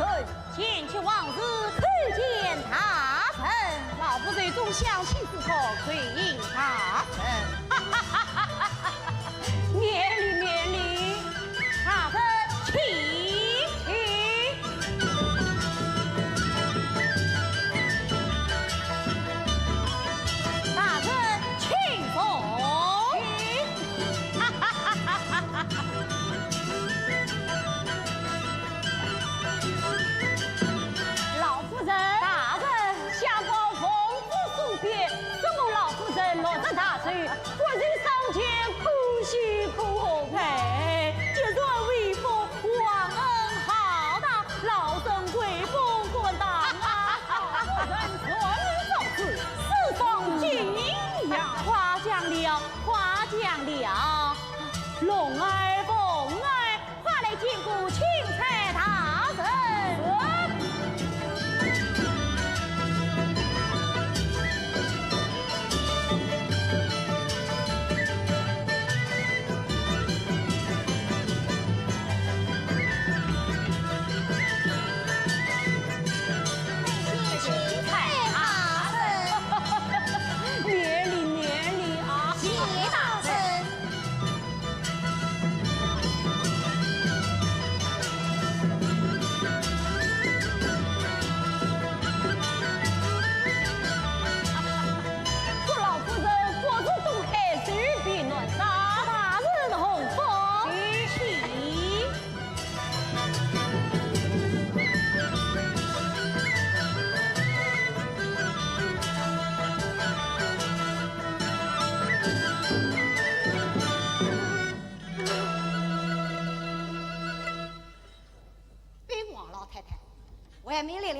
见及皇子，叩见大人。老夫侍中相请赐座，跪迎大人。免礼，免礼。大人请起。大人请坐。 老夫人。大人。相报奉旨送别，说我老夫人六十大寿，不幸丧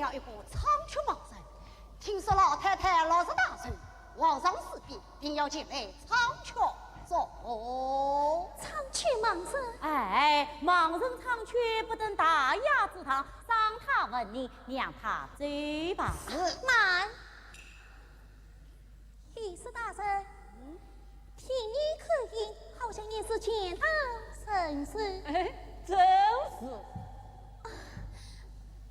了一个唱曲盲人，听说老太太老实大人，皇上赐笔，定要前来唱曲作乐。唱曲盲人？哎，盲人唱曲不登大雅之堂，赏他文名，让他走吧。是。慢！ 御史大人，听你口音，好像也是钱塘人士。哎，正是。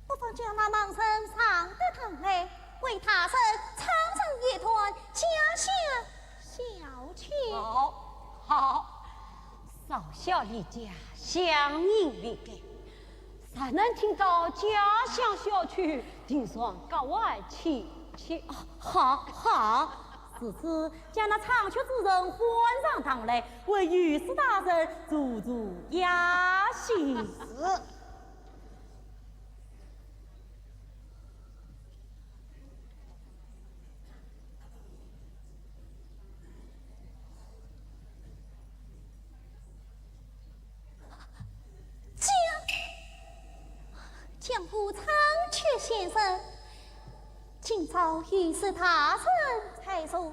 不妨将那盲人上得堂来，为大人唱上一段家乡小曲。好，好，少小离家，乡音未改。 若能听到家乡小曲，定算格外亲切。啊，好，好。如此，将那唱曲之人唤上堂来，为御史大人助助雅兴。是。 江，江湖唱曲先生，今朝御史大人在座，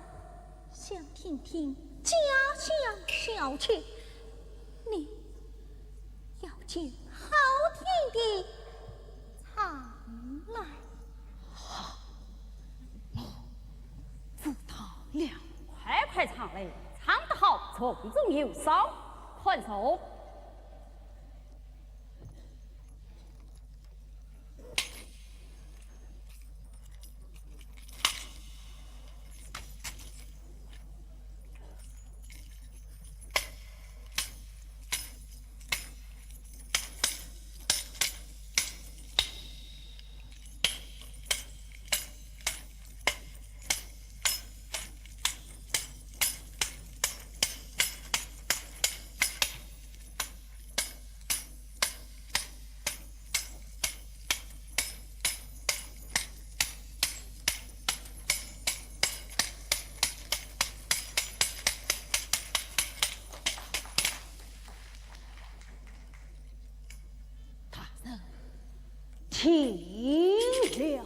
想听听家乡小曲，你要将好听的唱来。 好，我知道了。快快唱来，唱得好，重重有赏。快走。 大人，听了。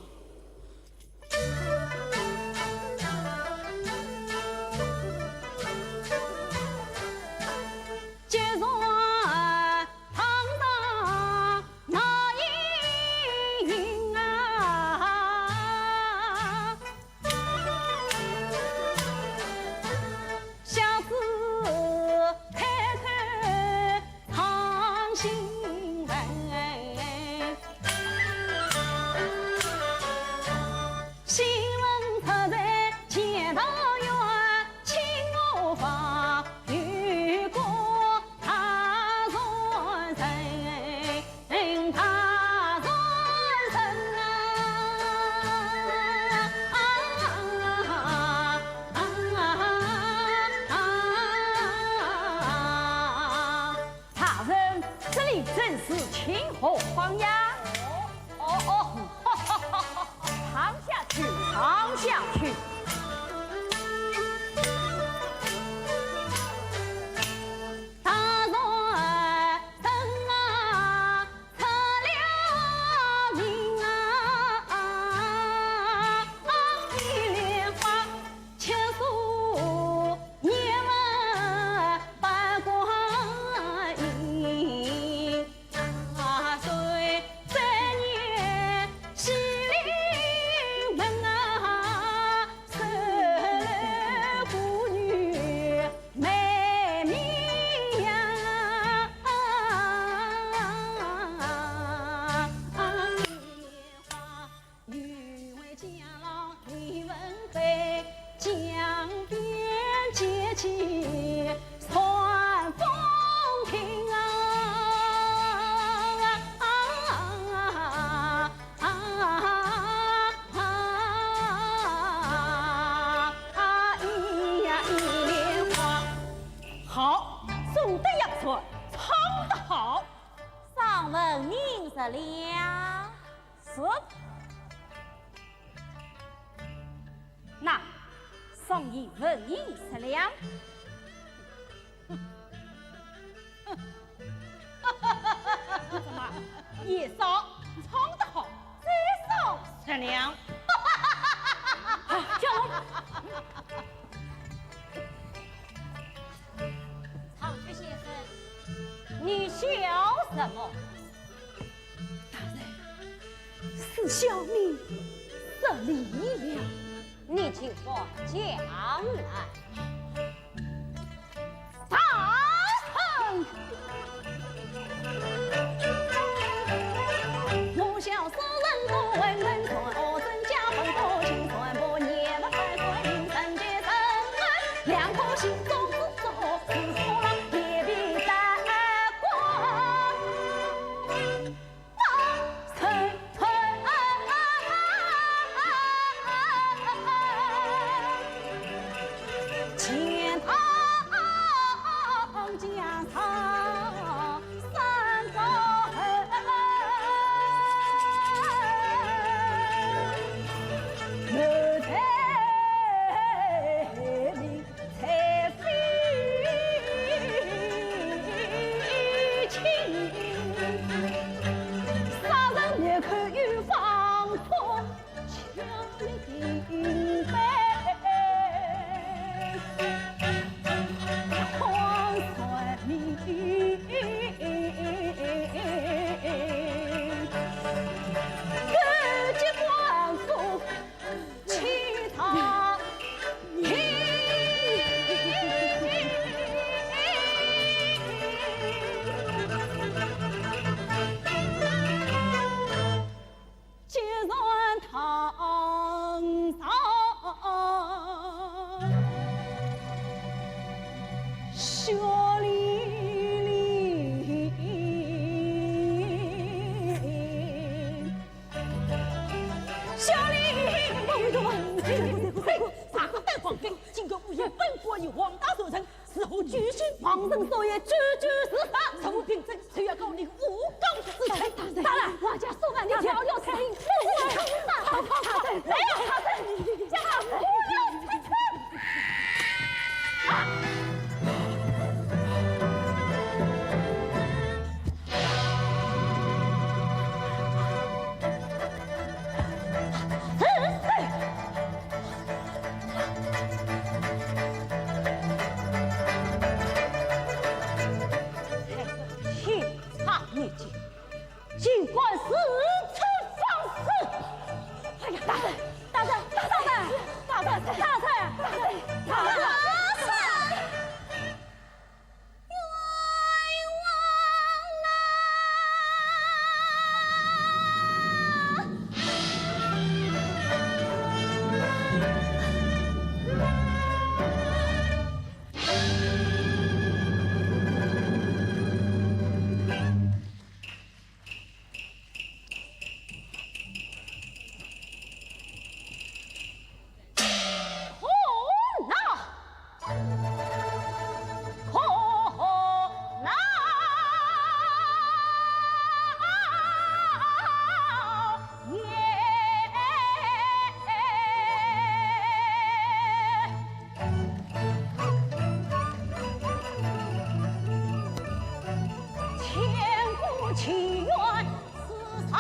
大人，这里正是清河坊呀。哦，哦，哦，唱下去，唱下去。大人啊，出了名啊，一莲花，七十年文八观音。 啊，岁岁年喜临门啊，十六个女美名扬。女为嫁郎李文飞，江边结起 传风亭啊，啊，啊，啊，咿呀咿莲花。好，送得扬传，唱得好。赏文银十两。是。 那，赏你文银十两。怎么，也少？唱得好，再少怎样？啊，小龙。长须先生，你笑什么？大人，是小民失礼了。你尽管讲来。 大人！啥个大官人，竟敢污言秽语于皇大大人，如何举行？旁人所言，句句是实。臣凭证，谁要告你诬告之罪？大人，大人，王家数万的条约才令，不可以打。好，好，好，来呀，好，来呀，不要出声。 尽管如此放肆！哎呀，大人，大人，大人，大人，大人，大人，大人！冤枉啊！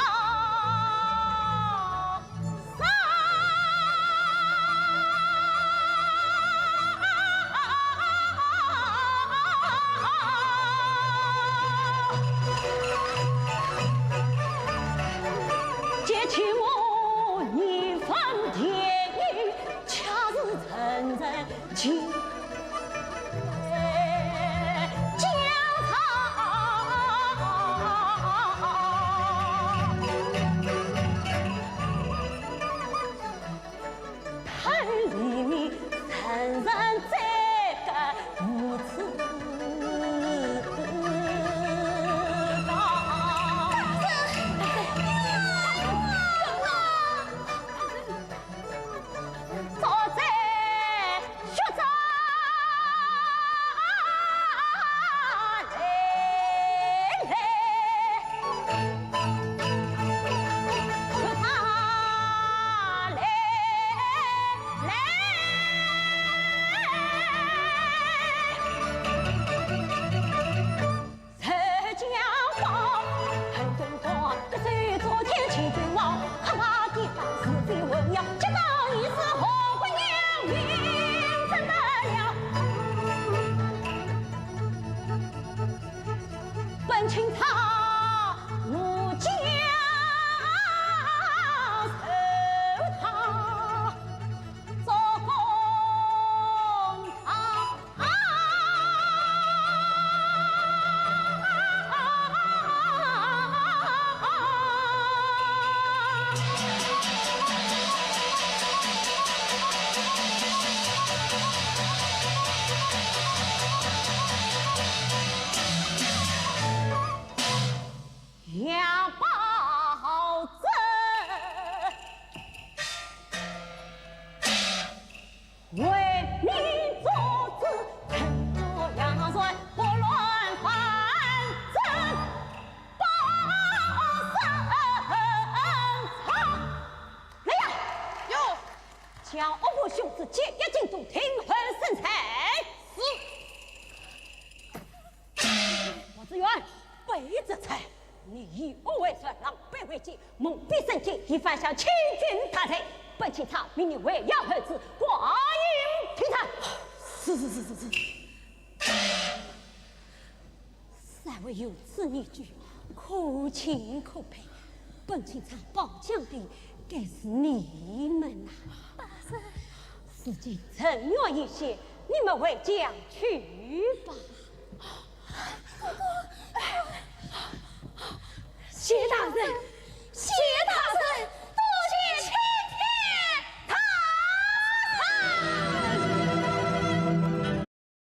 将恶霸凶子解押进都，听候审裁。是。王知县，卑职在。你以恶为首，狼狈为奸，蒙蔽生计，已犯下欺君大罪。本钦差命你围剿何子，挂印提审。是是是是是。 三位有此义举，可钦可佩。本钦差保将的，该是你们呐。是。时机正月已歇，你们回家去吧。谢大人，